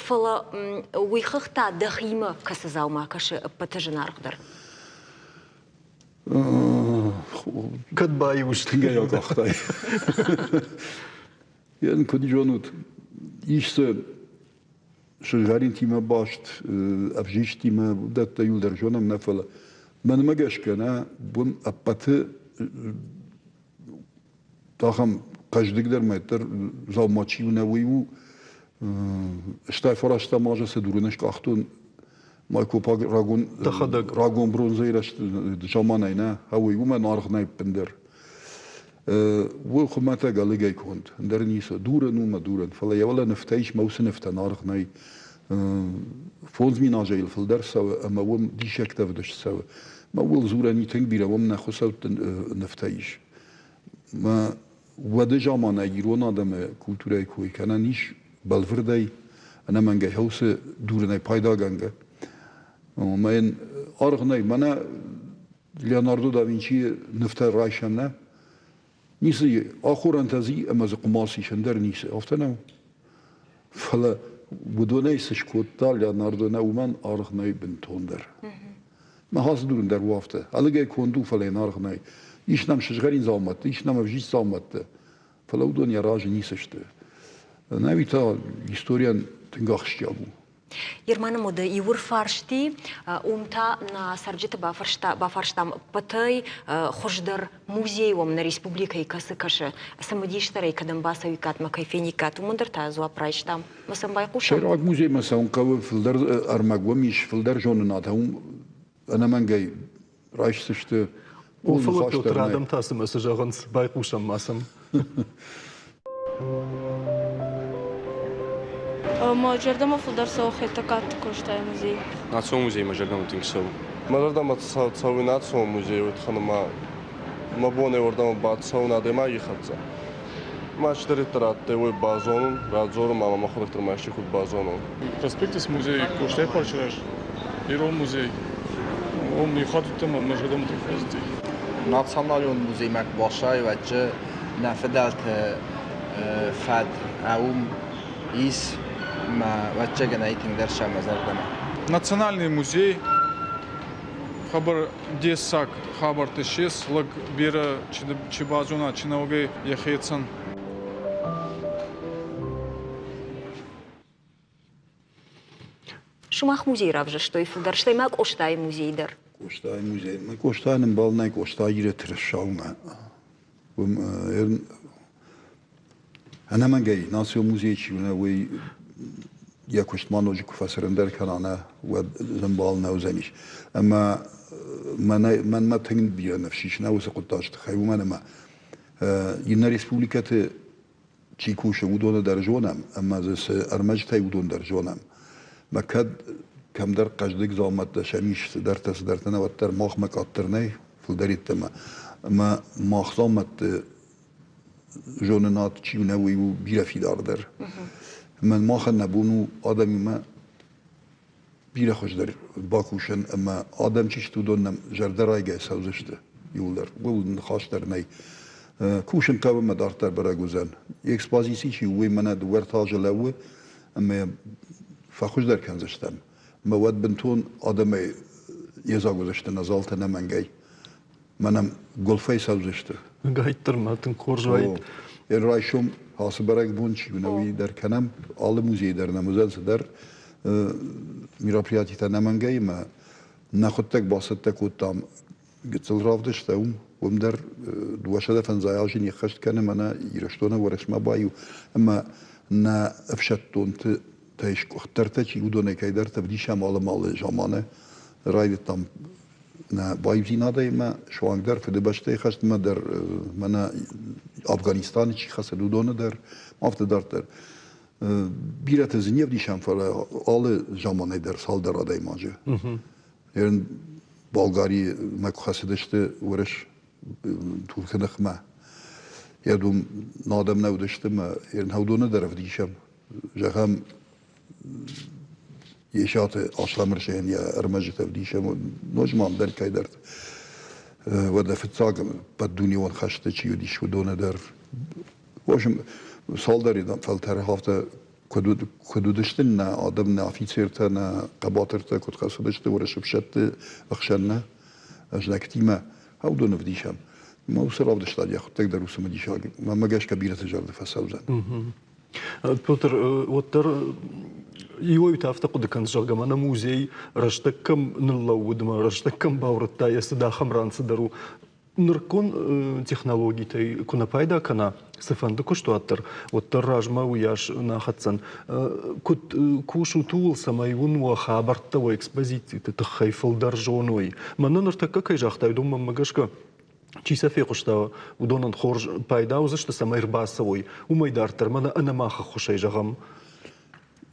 фӕлӕ уый хыгъд та дӕхимӕ кӕцы дзаума кӕсы ӕппӕты зынаргъдӕр? Кӕд баиу сты? Тынгӕй акъахтай. Йӕн куыд зонут, ис дзы сызгъӕринтимӕ баст, ӕвзистимӕ, уыдӕттӕ иуылдӕр зонӕм нӕ, фӕлӕ мӕнмӕ гӕсгӕ нӕ уым ӕппӕты ахӕм хъӕздыгдӕр мӕддӕр дзаума чи у нӕ, уый у стай фарастам азы цы дурын скъахтон Майкопаг рагон рагон бронзӕйы заманӕй нӕ, уый уымӕн аргъ нӕй ӕппындӕр. Уый хуымӕтӕг ӕлыгӕй конд, ӕндӕр ницы. Дурын у мӕ дурын, фӕлӕ йӕ уӕлӕ нывтӕ ис, мӕ уыцы нывтӕн аргъ нӕй. 5000 азӕй йыл фылдӕр цӕуы ӕмӕ уым диссӕгтӕ ӕвдыст цӕуы. Мӕ ууыл дзурӕн и тынг бирӕ, уым нӕ хуыцӕутты нывтӕ ис. Мӕ уӕды заманӕй ирон адӕмы культурӕйы кой кӕнӕн ис бӕлвырдӕй, ӕнӕмӕнгӕй хӕусы дурынӕй пайдагӕнгӕ. Ӕмӕ йын аргъ нӕй. Мӕнӕ Леонардо да Винчийы нывтӕ райсӕм нӕ? Ницы ахорӕнтӕ дзы ӕмӕ дзы хъуымац ис, ӕндӕр ницы. Афтӕ нӕу? Фӕлӕ уыдонӕй цы скодта Леонардо нӕ, уымӕн аргъ нӕй бынтондӕр. Мӕ ацы дурын дӕр у афтӕ. Ӕлыгӕй конд у, фӕлӕ йын аргъ нӕй. Ис нӕм сызгъӕрин дзаумӕттӕ, ис нӕм ӕвзист дзаумӕттӕ, фӕлӕ уыдон йӕ разы ницы сты. Нӕуи та историйӕн тынг ахсджиаг у. Ерманы моды иуыр фарсти, уым та нӕ цӕрджыты бафарста, бафарстам ӕппӕтӕй хуыздӕр музей уӕм нӕ республикӕйы кӕцы кӕсы, цымыдисдӕрӕй кӕдӕм бацӕуиккат мӕ кӕй фениккат, уымӕн дӕр та дзуапп райстам. Мӕ сӕм байхъусӕм. Сӕйраг музеймӕ цӕуын хъӕуы, фылдӕр ӕрмӕг уӕм ис, фылдӕр зонынад уым ӕнӕмӕнгӕй райсдзысты. О, фӕлӕ Петр, адӕм та цымӕ цы зӕгъынц, байхъусӕм ма сӕм. Мӕ зӕрдӕмӕ фылдӕр цӕуы Хетӕгкаты Къостайы музей. Национ музей мӕ зӕрдӕмӕ тынг цӕуы. Мӕ зӕрдӕмӕ цӕуы национ музей, уый тыххӕн ӕмӕ мӕ бон ӕй уордӕмӕ бацӕун адӕймаги хӕццӕ. Ма цидӕриддӕр адтӕй, уой базонун, радзорун ӕма мӕхуӕдӕг дӕр ма ести куд базонун. Проспекты цы музей Къостайы парчы раз, Ирон музей, уым иу хатт уыдтӕн ӕмӕ мӕ зӕрдӕмӕ тынг фӕцыди. Националон музеймӕ куы бацӕуай, уӕд нӕ фыдӕлты фӕд уым ис ӕмӕ ӕвӕццӕгӕн ӕй тынгдӕр сӕ мӕ зӕрдӕмӕ. Национальный музей хабар дессаг хабӕртты ссис, лӕг берӕ чи базона, чи нӕуӕгӕй йӕхецӕн. Сымах музей равзӕрстой фылдӕр, стӕй ма Къостайы музей дӕр. Къостайы музей. Къостайӕн ӕмбал нӕй Къоста Иры тырысаумӕ. Уым ӕнӕмӕнгӕй национ музей чи у, уый йӕ куыст ма ноджы куы фӕцырындӕр кӕна, нӕ, уӕд ӕмбал нӕ уыдзӕнис. Ӕмӕ мӕнмӕ тынг бирӕ ныфс ис нӕ уыцы хъуыддаджы тыххӕй, уымӕн ӕмӕ иннӕ республикӕты чи кусы, уыдоны дӕр зонӕм, ӕмӕ дзы цы ӕрмӕджытӕй, уыдон дӕр зонӕм. Мӕ кӕд кӕмдӕр хъӕздыг дзаумӕттӕ сӕм ис, цыдӕртӕ, цыдӕртӕ нӕ, уӕддӕр махмӕ къаддӕр нӕй, фылдӕр йеддӕмӕ. Ӕмӕ мах дзаумӕтты зонынад чи нӕ, уый у бирӕ фидардӕр. Ӕмӕ махӕн нӕ бон у адӕмимӕ бирӕ хуыздӕр бакусӕн ӕмӕ адӕм чи сты, уыдон нӕм зӕрдӕрайгӕ цӕудзысты иууылдӕр. Ууыл ныхас дӕр нӕй. Кусын хъӕуы ӕмӕ дарддӕр бӕрӕг уыдзӕн. Экспозици чи у, уый мӕнӕ дыууӕ ӕртӕ азы лӕууы ӕмӕ фӕхуыздӕр кӕндзыстӕм. Ӕмӕ уӕд бынтон адӕмӕй йедзаг уыдзысты нӕ залтӕ нӕмӕнгӕй. Мӕнӕ гуылфӕй цӕудзысты. Гайддӕр ма тынг хорз уаид. Райсом ацы бӕрӕгбон чи у, уый дӕр кӕнӕм. Алы музейы дӕр нӕм уыдзӕн цыдӕр мероприятитӕ нӕмӕнгӕй ӕмӕ нӕхуыдтӕг бацӕттӕ кодтам гыццыл равдысттӕ уым. Уым дӕр 250 азы не ххӕст кӕны мӕнӕ Ирыстоны Уӕрӕсмӕ баиу ӕмӕ нӕ ӕфсӕддонты. сгуыхтдӕртӕ чи, уыдонӕй кӕйдӕртӕ ӕвдисӕм алы-малы заманы. Райдыдтам нӕ баивдзинадӕй ӕмӕ суангдӕр Фыдыбӕстӕйы хӕстмӕ дӕр, мӕнӕ Афганистаны чи хӕцыд, уыдоны дӕр, афтӕ дарддӕр. Бирӕтӕ дзы не вдисӕм, фӕлӕ алы заманӕй дӕр цалдӕр адӕймаджы. Болгарийы мӕ куы хӕцыдысты уырыс Туркы ныхмӕ. Йӕ дум адӕм нӕ уыдысты ӕмӕ уыдоны дӕр ӕвдисӕм. Зӕгъӕм, Есаты Аслӕмырзӕйӕн йӕ ӕрмӕджытӕ ӕвдисӕм, ноджы ма ӕндӕр кӕйдӕрты. Уӕдӕ фыццаг ӕппӕтдунеон хӕсты чи уыдис, уыдоны дӕр. В общем, цалдӕр фӕлтӕры афтӕ куыд уыдысты нӕ адӕм, нӕ афицертӕ, нӕ хъӕбатыртӕ куыд хӕцыдысты уырысы ӕфсӕдты ӕхсӕн нӕ знӕгтимӕ, уыдон ӕвдисӕм. Мӕ уыцы равдыстад йӕхуыдтӕг дӕр у цымыдисаг. Мӕнмӕ гӕсгӕ бирӕты зӕрды фӕцӕудзӕн. Петр, уӕддӕр иуӕй-иутӕ афтӕ хъуыды кӕнынц, зӕгъгӕ, мӕнӕ музей рӕстӕг кӕм ныллӕууыд ӕмӕ рӕстӕг кӕм баурӕдта, йӕ цыд ахӕм ран цыдӕр у. Нырыккон технологитӕй куы нӕ пайда кӕна цыфӕнды куыстуат дӕр, уӕддӕр размӕ уыйас нӕ хӕцдзӕн. Куыд кусут ууыл, цӕмӕй уын уӕ хабӕрттӕ, уӕ экспозициты тыххӕй фылдӕр зоной? Мӕнӕ ныртӕккӕ кӕй загътай, уыдон мӕнмӕ гӕсгӕ чи сӕ фехъуыста, уыдонӕн хорз пайда уыдзысты, цӕмӕй ӕрбацӕуой. Уымӕй дарддӕр мӕнӕ ӕнӕ мах ӕххуысӕй зӕгъӕм.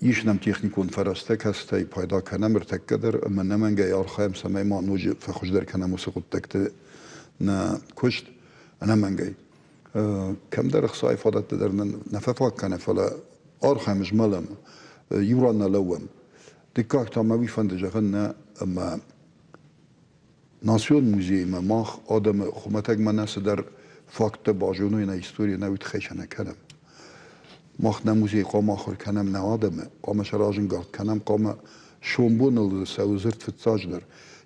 Ис нӕм техникон фӕрӕзтӕ, кӕцытӕй пайда кӕнӕм ӕртӕккӕ дӕр ӕмӕ ӕнӕмӕнгӕй архайӕм, цӕмӕй ма ноджы фӕхуыздӕр кӕнӕм уыцы хъуыддӕгты нӕ куыст ӕнӕмӕнгӕй. Кӕмдӕр ӕхцайы фадӕттӕ дӕр нын нӕ фӕфаг кӕны, фӕлӕ архайӕм, змӕлӕм, иу ран нӕ лӕууӕм. Дыккаг та мӕ уый фӕнды зӕгъын нӕ, ӕмӕ Национ музеймӕ мах адӕмы хуымӕтӕгмӕ нӕ цыдӕр факттӕ базоной нӕ истори, нӕ уый тыххӕй сӕ нӕ кӕнӕм. Мах нӕ музей хъуамӕ ахуыр кӕнӕм нӕ адӕмы, хъуамӕ сӕ разӕнгард кӕнӕм, хъуамӕ сомбоныл цӕуы дзырд фыццаджыдӕр.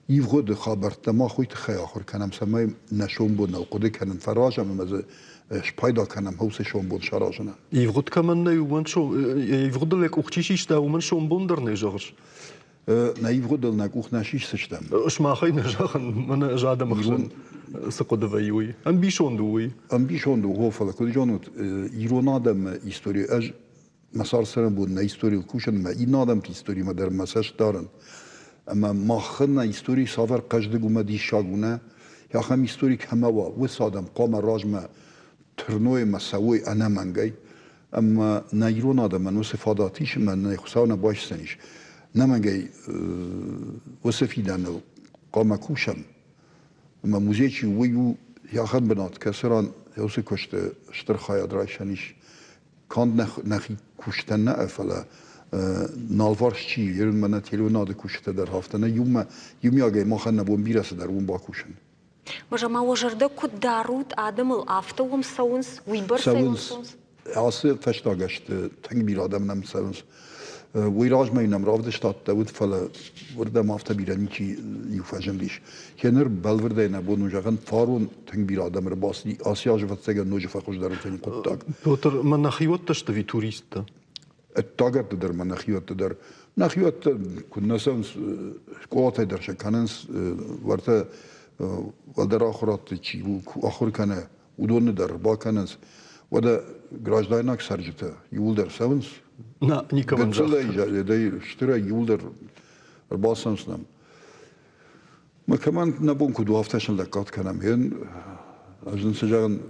Ивгъуыды хабӕрттӕ мах уый тыххӕй ахуыр кӕнӕм, цӕмӕй нӕ сомбоныл хъуыды кӕнын фӕразӕм ӕмӕ дзы спайда кӕнӕм уыцы сомбон саразынӕн. Ивгъуыд кӕмӕн нӕй, уымӕн ивгъуыдыл йӕ къух чи систа, уымӕн сомбон дӕр нӕй, зӕгъыс? Нӕ ивгъуыдыл нӕ къух нӕ сисдзыстӕм. Сымахӕй нӕ зӕгъын, мӕнӕ ӕз адӕмы хсӕн цы хъуыды вӕййы, уый. Ӕмбисонд у уый. Ӕмбисонд у, хо, фӕлӕ куыд зонут, ирон адӕмы истори ӕз мӕ цард-цӕрӕнбон нӕ историйыл кусын, мӕ иннӕ адӕмты историмӕ дӕр мӕ цӕст дарын. Ӕмӕ махӕн нӕ истори цавӕр хъӕздыг у мӕ диссаг у, нӕ? Ахӕм истори кӕмӕ уа, уыцы адӕм хъуамӕ размӕ тырной ӕмӕ цӕуой ӕнӕмӕнгӕй. Ӕмӕ нӕ ирон адӕмӕн уыцы фадат ис, ӕмӕ нӕ Хуыцау нӕ байсдзӕнис. Нӕмӕнгӕй уыцы фидӕныл хъуамӕ кусӕм. Ӕмӕ музей чи у, уый у ахӕм бынат, кӕцы ран уыцы куысты стыр хайад райсӕн ис. Канд нӕхи кустӕн нӕ, фӕлӕ налварс чи у, мӕнӕ телеуынады кусджытӕ дӕр афтӕ нӕ иумӕ иумиагӕй махӕн нӕ бон бирӕ цыдӕр уым бакусын. Боже, ма уӕ зӕрдӕ куыд дарут адӕмыл, афтӕ уӕм цӕуынц, уыйбӕрцӕй уӕм цӕуынц? Ацы фӕстаг ӕзты тынг бирӕ адӕм нӕм цӕуынц. Уый размӕ нӕм равдыстадтӕ уыд, фӕлӕ уырдӕм афтӕ бирӕ ничи иу фӕзындис. Гъеныр бӕлвырдӕй нӕ бон у зӕгъын, фарон тынг бирӕ адӕм ӕрбацыди, ацы аз ӕвӕццӕгӕн ноджы фӕхуыздӕр уыдзӕни хъуыддаг. Петр, мӕ нӕхиуӕттӕ сты ӕви туристтӕ? Ӕддагӕтты дӕр ма нӕхиуӕтты дӕр. Нӕхиуӕттӕ куыд нӕ цӕуынц, скъолатӕй дӕр сӕ кӕнынц, уӕртӕ уӕлдӕр ахуырадты чи ахуыр кӕны, уыдоны дӕр бакӕнынц. Уӕдӕ граждайнаг цӕрджытӕ иууылдӕр цӕуынц. На, никӕмӕн Гыццылӕй, стырӕй иууылдӕр ӕрбацӕуынц нӕм. Мӕ кӕмӕн нӕ бон куыд у, афтӕ сын лӕггад кӕнӕм. Ӕз ын цы зӕгъын,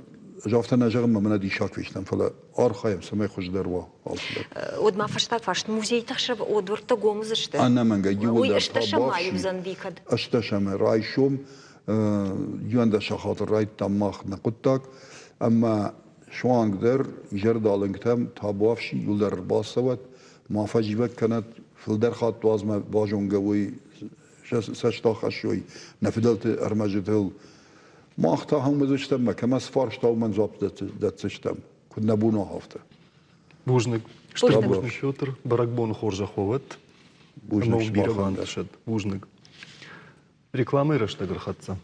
ӕз афтӕ нӕ зӕгъын, мӕ мӕнӕ диссаг фестӕм, фӕлӕ архайӕм, цӕмӕй хуыздӕр уа алцыдӕр. Уӕд ма фӕстаг фарст. Музейты ӕхсӕв дуӕрттӕ гом уыдзысты? Ӕнӕмӕнгӕй, иууылдӕр Уый ӕстӕсӕм мӕй уыдзӕн кӕд? Ӕстӕсӕмы райсом 11 сахаты райдтам мах нӕ хъуыддаг, ӕмӕ суангдӕр изӕрдалынгтӕм табуафси иуылдӕр ӕрбацӕуӕд, ма фӕзивӕг кӕнӕд, фылдӕр хатт уадзмӕ базонгӕ уой цӕст ахӕссой нӕ фыдӕлты ӕрмӕджытыл. Мах та ахӕм уыдзыстӕм, мӕ кӕмӕ цы фарста, уымӕн дзуапп дӕтдзыстӕм, куыд нӕ бон уа, афтӕ. Бузныг. Стыр бузныг, Петр. Бӕрӕгбоны хорзӕх уӕд. Бузныг. Бирӕ бантысӕд. Бузныг. Рекламӕйы рӕстӕг ӕрхӕццӕ.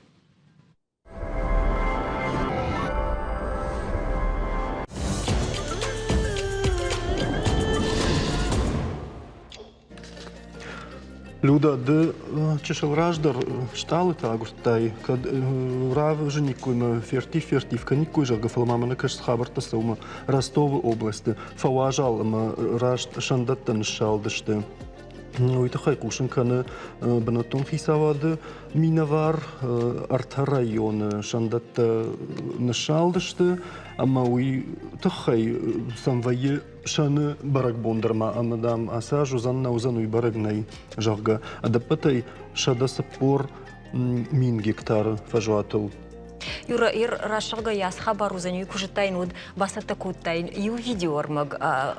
Люда, ды чысыл раздӕр стъалытӕ агуырдтай, кӕд равзыниккой мӕ ферттив-ферттив кӕниккой, зӕгъгӕ, фӕлӕ ма мӕнӕ кӕс хабӕрттӕ цӕуы Ростовы областы фӕуазал ӕмӕ раст сӕндӕттӕ ныссалдысты. Уый тыххӕй хъусын кӕны бынӕттон хицауады минӕвар. Ӕртӕ районы сӕндӕттӕ ныссалдысты ӕмӕ уый тыххӕй сӕм вӕййы сӕны бӕрӕгбон дӕр ма ӕмӕ, дам, ацы аз уыдзӕн, нӕ уыдзӕн, уый бӕрӕг нӕй, зӕгъгӕ. Ӕдӕппӕтӕй 140 мин гектары фӕзуатыл. Юра, ир рӕсугъдӕй ацы хабар уыдзӕн, уый куы зыдтаин, уӕд бацӕттӕ кодтаин иу видеоӕрмӕг.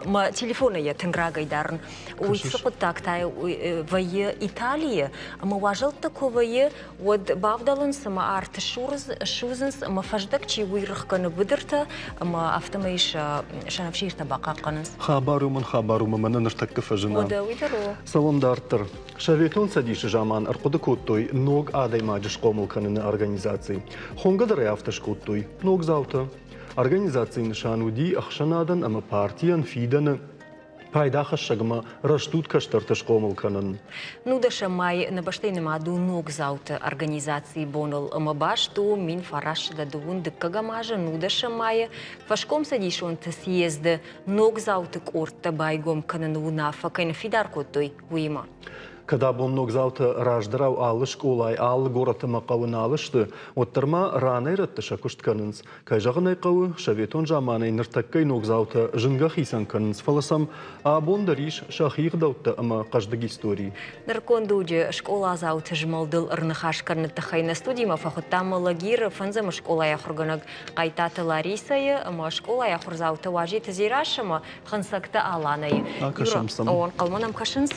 Мӕ телефоны йӕ тынг рагӕй дарын. Уый цы хъуыддаг та вӕййы Италийы, ӕмӕ уазӕлттӕ куы вӕййы, уӕд бавдӕлынц ӕмӕ арт ссудзынц ӕмӕ фӕздӕг чи уый рых кӕны быдыртӕ ӕмӕ афтӕмӕй сӕ сӕнӕфсиртӕ бахъахъхъӕнынц. Хабар у мын, хабар у, мӕнӕ ныртӕккӕ фӕзына. Уӕдӕ уый дӕр у. Цӕуӕм дарддӕр. Советон Цӕдисы заман ӕрхъуыды кодтой ног адӕймаджы схъомыл кӕныны организаци. Хонгӕ дӕр ӕй афтӕ скодтой ногдзаутӕ. Организацийы нысан уыди ӕхсӕнадӕн ӕмӕ партийӕн фидӕны пайдахӕссӕг ӕмӕ рӕстуд кӕстӕрты схъомыл кӕнын. Нудӕсӕм май нӕ бӕстӕйы нымад у ногдзауты организацийы боныл ӕмӕ баст у 1902 дыккӕгӕм азы нудӕсӕм майы фӕскомцӕдисонты съезды ногдзауты къордтӕ байгом кӕныны уынаффӕ кӕй ныффидар кодтой, уыимӕ. Кӕд абон ногдзаутӕ раздӕрау алы скъолайы, алы горӕты ӕмӕ хъӕуы нал сты, уӕддӕр ма ранӕй-рӕтты сӕ куыст кӕнынц. Кӕй зӕгъын ӕй хъӕуы, советон заманӕй ныртӕккӕйы ногдзаутӕ зынгӕ хицӕн кӕнынц, фӕлӕ сӕм абон дӕр ис сӕхи ӕгъдӕуттӕ ӕмӕ хъӕздыг истори. Нырыккон дуджы скъоладзауты змӕлдыл ӕрныхас кӕныны тыххӕй нӕ студимӕ фӕхуыдтам Алагиры фӕндзӕм скъолайы ахуыргӕнӕг Хъайтаты Ларисӕйы ӕмӕ скъолайы ахуырдзаутӕ Уазиты Дзерассӕ ӕмӕ Хынцӕгты Аланӕйы. Акӕсӕм сӕм. О, ӕнхъӕлмӕ нӕм кӕсынц.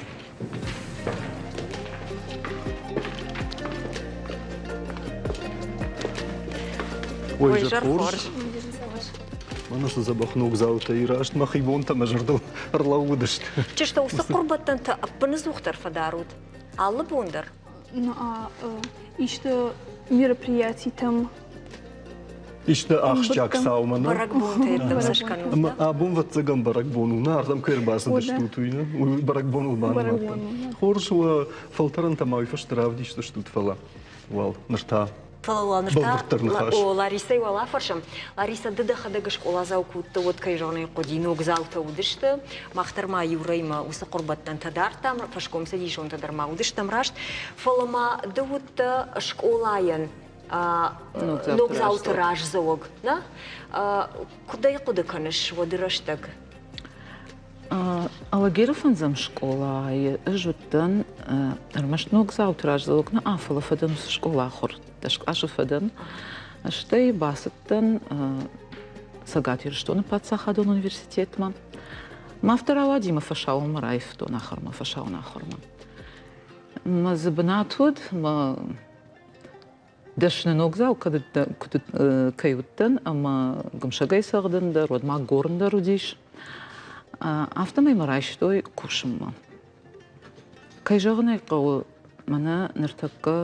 Ой, хорз. Мӕнӕ цы дзӕбӕх ногдзаутӕ и, раст мӕхи бонтӕ мӕ зӕрдыл ӕрлӕууыдысты. Чызджытӕ, уыцы хъуырбӕттӕнтӕ ӕппыныдзухдӕр фӕдарут? Алы бон дӕр? Исты мероприятитӕм Исты ахсджиаг цаумӕ нӕ? Бӕрӕгбонтӕ йеддӕм цы скӕнут? Ӕмӕ абон вӕццӕгӕн бӕрӕгбон у, нӕ ардӕм кӕй ӕрбацыдыстут, уый нӕ? Уый бӕрӕгбоныл банымадтам. Хорз, уӕ фӕлтӕрӕнтӕ ма уый фӕстӕ равдисдзыстут, фӕлӕ уал ныр та Фӕлӕ уал ныр бӕлвырддӕр ныхас. О, Ларисӕйы уал афӕрсӕм. Ларисӕ, ды дӕхӕдӕг скъоладзау куы уыдтӕ, уӕд кӕй зӕгъын ӕй хъуыди, ногдзаутӕ уыдысты. Мах дӕр ма Юрӕимӕ уыцы хъуырбӕттӕнтӕ дардтам, фӕскомцӕдисонтӕ дӕр ма уыдыстӕм раст. Фӕлӕ ма ды уыдтӕ скъолайӕн ногдзауты раздзӕуӕг, нӕ? Куыд ӕй хъуыды кӕныс уӕды рӕстӕг? Алагиры фӕндзӕм скъолайы ӕз уыдтӕн ӕрмӕст ногдзауты раздзӕуӕг нӕ, фӕлӕ фӕдӕн уыцы скъола ахуыр дӕс фӕдӕн. Стӕй бацыдтӕн Цӕгат Ирыстоны паддзахадон университетмӕ. Мӕ афтӕ рауади, мӕ фӕсаууонмӕ раивтон ахуырмӕ, фӕсаууон ахуырмӕ. Мӕ дзы бынат уыд, мӕ Дӕсны ногдзау кӕй уыдтӕн ӕмӕ гуымсӕгӕй цӕгъдын дӕр, уӕд ма горн дӕр уыдис. Афтӕмӕй мӕ райстой кусынмӕ. Кӕй зӕгъын ӕй хъӕуы, мӕнӕ ныртӕккӕ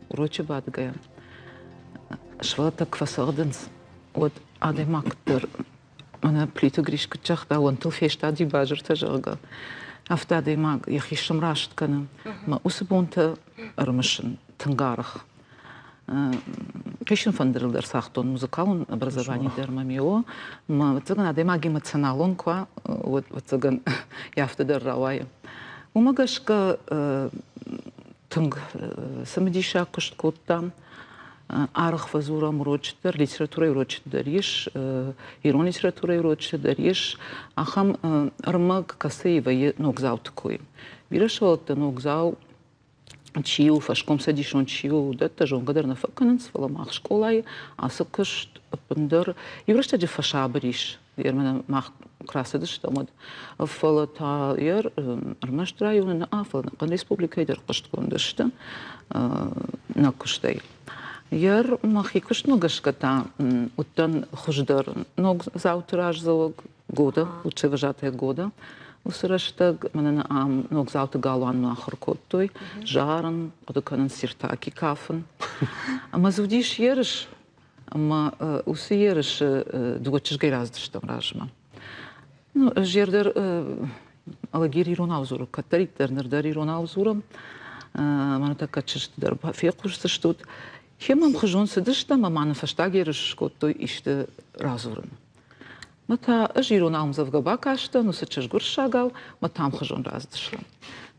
урочы бадгӕйӕ сывӕллӕттӕ куы фӕцӕгъдынц, уӕд адӕймаг куыддӕр мӕнӕ Плиты Гриш куыд загъта, уӕнтыл фестади базыртӕ, зӕгъгӕ, афтӕ адӕймаг йӕхи сымраст кӕны. Мӕ уыцы бонтӕ ӕрымысын тынг арӕх. Хъисын фӕндырыл дӕр цагътон, музыкалон образовани дӕр мӕм и Мӕ, ӕвӕццӕгӕн, адӕймаг эмоционалон куы уа, уӕд, ӕвӕццӕгӕн, афтӕ дӕр рауайы. Уымӕ гӕсгӕ тынг цымыдисаг куыст кодтам. Арӕх фӕдзурӕм урочы дӕр, литературӕйы урочы дӕр ис, ирон литературӕйы урочы дӕр ис ахӕм ӕрмӕг, кӕцыйы вӕййы ногдзауты кой. Бирӕ сывӕллӕттӕ ногдзау чи у, фӕскомцӕдисон чи у, уыдӕттӕ зонгӕ дӕр нӕ фӕкӕнынц, фӕлӕ мах скъолайы ацы куыст ӕппындӕр иу рӕстӕджы фӕсабыр ис. Мӕнӕ мах куы рацыдыстӕм, уӕд. Фӕлӕ та ӕрмӕст районы нӕ, фӕлӕ ӕнӕхъӕн республикӕйы дӕр хъуыстгонд сты нӕ куыстӕй. Йӕ мӕхи куыстмӕ гӕсгӕ та уыдтӕн хуыздӕр ногдзауты раздзӕуӕг года, лучшая вожатая года. Уыцы рӕстӕг мӕнӕ ам ногдзауты галуанмӕ ахуыр кодтой зарын, хъуыды кӕнын сиртаки кафын. Ӕмӕ дзы уыдис ерыс Ӕмӕ уыцы ерысы дыууӕ чызгӕй рацыдыстӕм размӕ. Ну, ӕз дӕр Алагир иронау дзуры, кӕддӕриддӕр ныр дӕр иронау дзурӕм. Мӕнӕ тӕккӕ чызджыты дӕр фехъусдзыстут. Хемӕ ӕмхуызон цыдыстӕм ӕмӕ нын фӕстаг ерыс скодтой исты радзурын. Мӕ та ӕз ирон ӕмдзӕвгӕ бакастӕн, уыцы чызг уырыссагау, мӕ та ӕмхуызон рацыдыстӕм.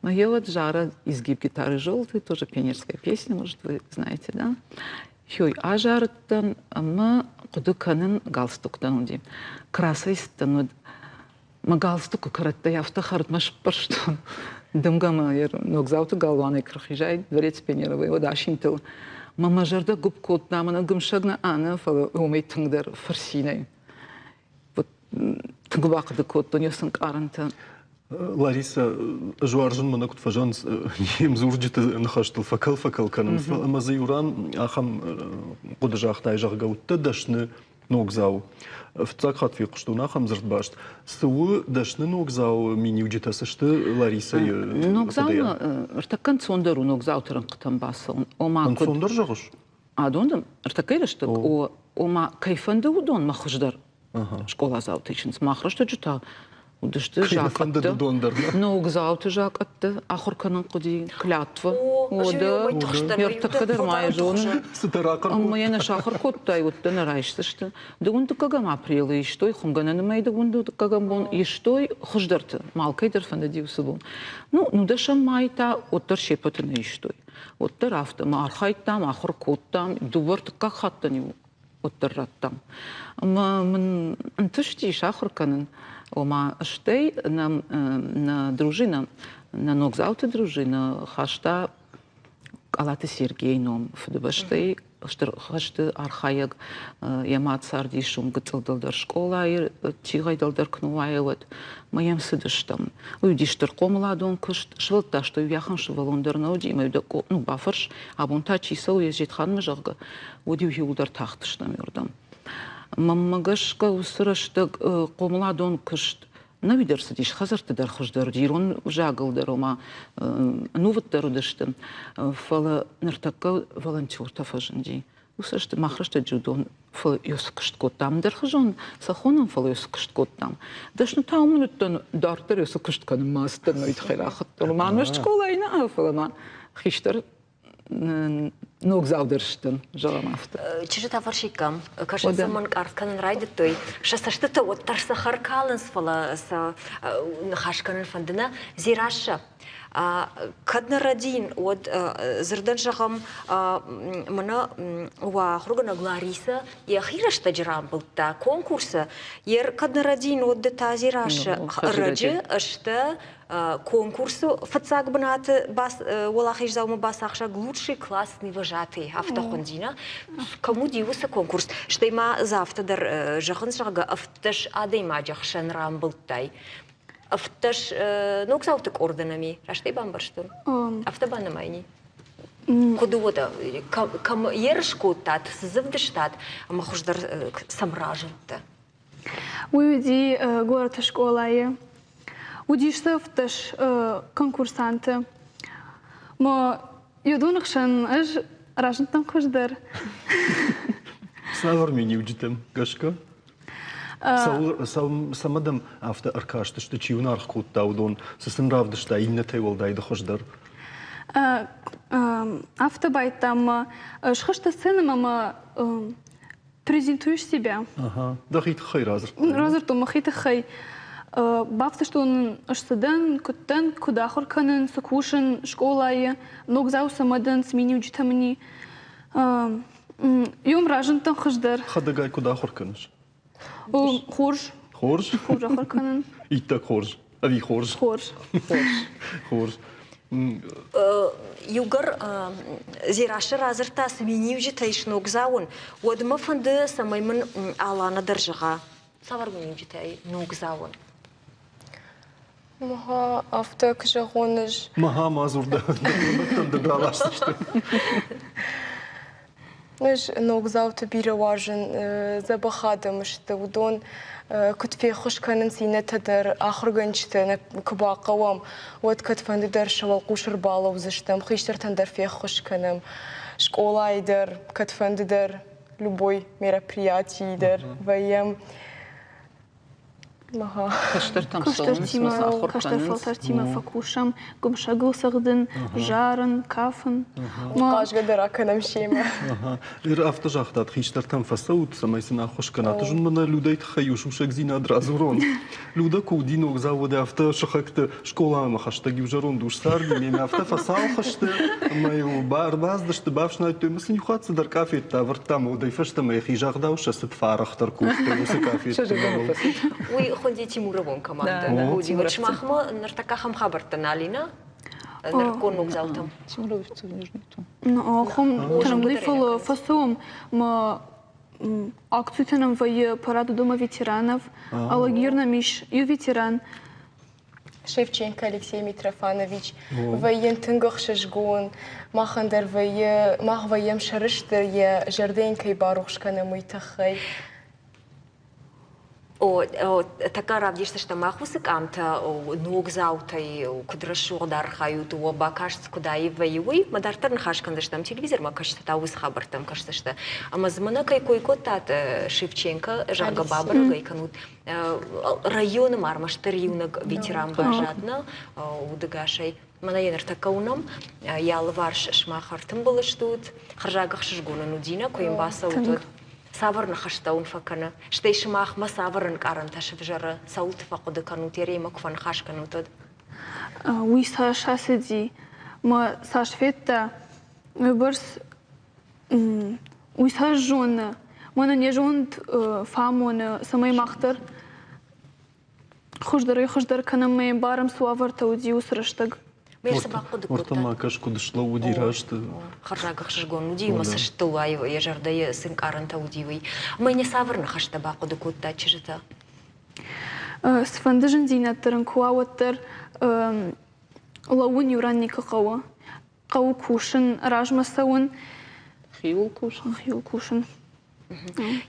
Мӕ йеуӕд зары «Изгиб гитары желтый», тоже пионерская песня, может, вы знаете, да? Хёй азарыдтӕн ӕмӕ хъуыды кӕнын галстуктӕн уыди. Красӕй цыдтӕн уӕд мӕ галстукы кӕрӕттӕй афтӕ хӕрдмӕ сыппӕрстон. Дымгӕмӕ ногдзауты галуанӕй куы рхизай дворец пионеровой, уӕд асинтыл. Мӕ мӕ зӕрдӕ гуыпп кодта, мӕнӕ гуымсӕг нӕ ӕнӕ, фӕлӕ уымӕй тынгдӕр фырцинӕй. Вот тынг бахъуыды кодтон йӕ ӕнкъарӕнтӕ. Лариса, ӕз уарзын мӕнӕ куыд фӕзӕгъынц, не мдзурджыты ныхӕстыл фӕкӕл-фӕкӕл кӕнынц, ӕмӕ дзы иу ран ахӕм хъуыды загътай, зӕгъгӕ, уыдтӕ дӕсны ногдзау. Фыццаг хатт фехъуыстон ахӕм дзырдбаст. Цы у дӕсны ногдзауы миниуджытӕ, цы сты Ларисӕйы Ногдзаумӕ ӕртӕккӕ ӕнцондӕр у ногдзауты рӕнхъытӕм бацӕуын. Ома, Ӕнцондӕр зӕгъыс? Адон дын ӕртӕккӕйы рӕстӕг, ома, кӕй фӕнды, уыдонмӕ хуыздӕр скъоладзаутӕ исынц. Мах рӕстӕджы та уыдысты закъӕттӕ, ногдзауты закъӕттӕ ахуыр кӕнын хъуыди, клятва. Уӕдӕ ӕртӕккӕ дӕр ма йӕ зонын. Ӕмӕ йӕ нӕ сахуыр кодтай, уӕддӕр нӕ райсдзысты. Дыууын дыккӕгӕм апрелы истой, хуымгӕнӕны мӕй дыууын дыккӕгӕм бон истой хуыздӕрты. Малкӕй дӕр фӕндыди уыцы бон. Ну, нудӕсӕм мӕй та уӕддӕр се ппӕты нӕ истой. Уӕддӕр афтӕ ма архайдтам, ахуыр кодтам, дыууӕ ӕртыккаг хаттӕн-иу уӕддӕр радтам. Ӕмӕ мын ӕнтыстис ахуыр кӕнын. Ома, стӕй нӕм нӕ дружина, нӕ ногдзауты дружина хаста Къалаты Сергейы ном Фыдыбӕстӕйы стыр хӕсты архайӕг. Йӕ мад цардис уым гыццыл дӕлдӕр скъолайы, тигъӕй дӕлдӕр куы ныууайа, уӕд. Мӕ йӕм цыдыстӕм. Уый уыди стыр хъомыладон куыст. Сывӕллӕттӕ сты, иу ахӕм сывӕллон дӕр нӕ уыди, ӕмӕ-иу дӕ ну, бафӕрс, абон та чи цӕуы Езетханмӕ, зӕгъгӕ, уӕд-иу иуылдӕр тахтыстӕм иуырдӕм. Мӕнмӕ гӕсгӕ, уыцы рӕстӕг хъомыладон куыст нӕуи дӕр цыдис, хӕдзӕртты дӕр хуыздӕр уыди, ирон ӕвзагыл дӕр, ома ӕнувыддӕр уыдысты. Фӕлӕ ныртӕккӕ волонтертӕ фӕзынди. Уыцы сты мах рӕстӕджы уыдон, фӕлӕ цы куыст кодтам, ӕндӕрхуызон сӕ хонӕм, фӕлӕ цы куыст кодтам. Дӕсны та уымӕн уыдтӕн, дарддӕр цы куыст кӕнын ма цыдтӕн, уый тыххӕй рахуыдтон. Ма ме скъолайы нӕ, фӕлӕ ма хистӕр ногдзаудӕр сты, зӕгъӕм афтӕ. Чызджытӕ фӕрсиккам, кӕсын сӕ мӕнкъард кӕнын райдыдтой. Сӕ цӕстытӕ уӕддӕр цӕхӕр калынц, фӕлӕ сӕ ныхас кӕнын фӕнды нӕ. Дзерассӕ, кӕд нӕ рӕдийын, уӕд дзырдӕн зӕгъӕм, мӕнӕ уӕ ахуыргӕнӕг Ларисӕ йӕхи рӕстӕджы рамбылдта конкурсы. Ер кӕд нӕ рӕдийын, уӕд ды та Дзерассӕ ӕрӕджы сты конкурсы фыццаг бынаты уӕлахиздзаумӕ бацахсӕг лучший классный вожатый афтӕ хуындина. Кӕм уыди уыцы конкурс? Стӕй ма дзы афтӕ дӕр зӕгъынц, зӕгъгӕ, 15 адӕймаджы хсӕн рамбылдтай. 15 ногдзауты къорды нӕм и, раст ӕй бамбӕрстон? Афтӕ банымайни? Куыд уӕдӕ, кӕм ерыс кодтат, цы дзы вдыстат ӕмӕ хуыздӕр цӕм разындтӕ? Уый уыди горӕты скъолайы. Уыдис дзы 17 конкурсанты. Ма уыдоны хсӕн ӕз разындтӕн хуыздӕр. Цавӕр миниуджытӕм гӕсгӕ? Цӕмӕ дӕм афтӕ ӕркастысты, чи уын аргъ кодта, уыдон? Цы сын равдыста иннӕтӕй уӕлдай ды хуыздӕр? Афтӕ байдтам ма схызтӕ сценӕмӕ ӕмӕ презентуешь себя. Ага. Дӕхи тыххӕй радзырдтай? Радзырдтон мӕхи тыххӕй. Бафтыстон ӕз цы дӕн, куыд дӕн, куыд ахуыр кӕнын, цы кусын скъолайы, ногдзау цӕмӕ дӕн, цы миниуджытӕ мын и. Иум разындтӕн хуыздӕр. Хӕдӕгай куыд ахуыр кӕныс? Хорз. Хорз? Хорз ахуыр кӕнын. Иттӕг хорз. Ӕви хорз? Хорз. Хорз. Хорз. Иугӕр Дзерассӕ радзырдта, цы миниуджытӕ ис ногдзауӕн, уӕд мӕ фӕнды, цӕмӕй мын Алана дӕр зӕгъа, цавӕр миниуджытӕ и ногдзауӕн. Мӕ афтӕ куы зӕгъон ӕз. Мӕ ма дзур дӕ дын раласдзысты. Ӕз ногдзауты бирӕ уарзын, дзӕбӕх адӕм сты, уыдон куыд феххуыс кӕнынц иннӕтӕ дӕр, ахуыргӕнджытӕ нӕ куы бахъӕуӕм, уӕд кӕдфӕнды дӕр сӕ уӕлхъус ӕрбалӕудзыстӕм, хистӕртӕн дӕр феххуыс кӕнӕм, скъолайы дӕр, кӕдфӕнды дӕр, любой мероприятийы дӕр вӕййӕм. Кӕстӕртӕм цӕуынц, Кӕстӕртимӕ, кӕстӕр фӕлтӕртимӕ фӕкусӕм, гуымсӕгыл цӕгъдын, зарын, кафын. Хъазгӕ дӕр акӕнӕм семӕ. Ныр афтӕ загътат, хистӕртӕм фӕцӕут, цӕмӕй сын ӕххуыс кӕнат. Ӕз уын мӕнӕ Людӕйы тыххӕй иу сусӕгдзинад радзурон. Людӕ куы уыди ногдзау, уӕд афтӕ сыхӕгты скъоламӕ хӕстӕг иу зӕронд ус царди, мемӕ афтӕ фӕцалх сты, ӕмӕ-иу ӕрбацыдысты, бафснайдтой ӕмӕ сын иу хатт цыдӕр къафеттӕ ӕвӕрдта ӕмӕ уӕдӕй фӕстӕмӕ йӕхи загъдау сӕ цыд фӕарӕхдӕр кодтой уыцы къафетты номыл. Уый хуынди Тимуровон командӕ. Сымахмӕ ныртӕккӕ ахӕм хабӕрттӕ нал и, нӕ? Нырыккон ногдзаутӕм. Ахӕм тынг фӕлӕ фӕцӕуӕм ма акцитӕ нӕм вӕййы парад Дома ветеранов. Алагир нӕм ис иу ветеран. Шевченко Алексей Митрофанович вӕййын тынг ӕхсызгон. Махӕн дӕр вӕййы, мах вӕййӕм сӕрыстыр, йӕ зӕрдӕ йын кӕй барухс кӕнӕм, уый тыххӕй. О, тӕккӕ равдисдзыстӕм мах уыцы къамтӕ ногдзаутӕй куыд рӕсугъд архайут, уӕ бакаст куыд аив вӕййы, уый. Мӕ дарддӕр ныхас кӕндзыстӕм телевизормӕ кӕсджытӕ та уыцы хабӕрттӕм кӕсдзысты. Ӕмӕ дзы мӕнӕ кӕй кой кодтат, Шевченко, зӕгъгӕ, бабӕрӕг ӕй кӕнут. Районы ма ӕрмӕстдӕр иунӕг ветеран баззад нӕ удӕгасӕй. Мӕнӕ йӕ ныртӕккӕ уынӕм, йӕ алыварс сымах ӕртымбыл стут, хӕрзаг ӕхсызгон ын уыди, нӕ куы йын бацӕут, уӕд. Цавӕр ныхӕстӕ уын фӕкӕны? Стӕй сымахмӕ цавӕр ӕнкъарӕнтӕ сывзӕры, цӕуылты фӕхъуыды кӕнут, йемӕ куы фӕныхас кӕнут, уӕд? Уый цас ацыди, мӕ цас федта, уыйбӕрц уый цас зоны, мӕнӕн йӕ зонд фӕамоны, цӕмӕй мах дӕр хуыздӕрӕй-хуыздӕр кӕнӕм ӕмӕ ӕмбарӕм, цы уавӕртӕ уыди уыцы рӕстӕг. Уӕртӕ ма кӕс, куыд слӕууыди раст. Хӕрзаг ӕхсызгон уыди, ӕмӕ цӕстытыл уайы, йӕ зӕрдӕйы цы ӕнкъарӕнтӕ уыди, уый. Ӕмӕ йын цавӕр ныхӕстӕ бахъуыды кодта чызджытӕ? Цыфӕнды зындзинӕдтӕ дын куы уа, уӕддӕр лӕууын иу ран никуы хъӕуы. Хъӕуы кусын, размӕ цӕуын. Хиуыл кусын. Хиуыл кусын.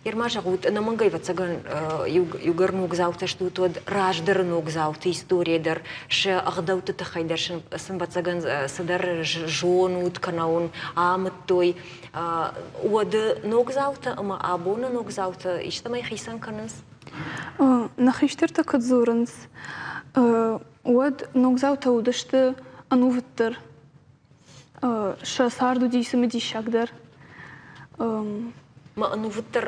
Ерма зӕгъут, ӕнӕмӕнгӕй, ӕвӕццӕгӕн, иугӕр ногдзаутӕ стут, уӕд раздӕры ногдзауты историйӕ дӕр, сӕ ӕгъдӕутты тыххӕй дӕр сын, ӕвӕццӕгӕн, цыдӕр зонут кӕнӕ уын амыдтой. Уӕды ногдзаутӕ ӕмӕ абоны ногдзаутӕ истӕмӕй хицӕн кӕнынц? Нӕ хистӕртӕ куыд дзурынц, уӕд ногдзаутӕ уыдысты ӕнувыддӕр. Сӕ цард уыди цымыдисагдӕр. Ма ӕнувыддӕр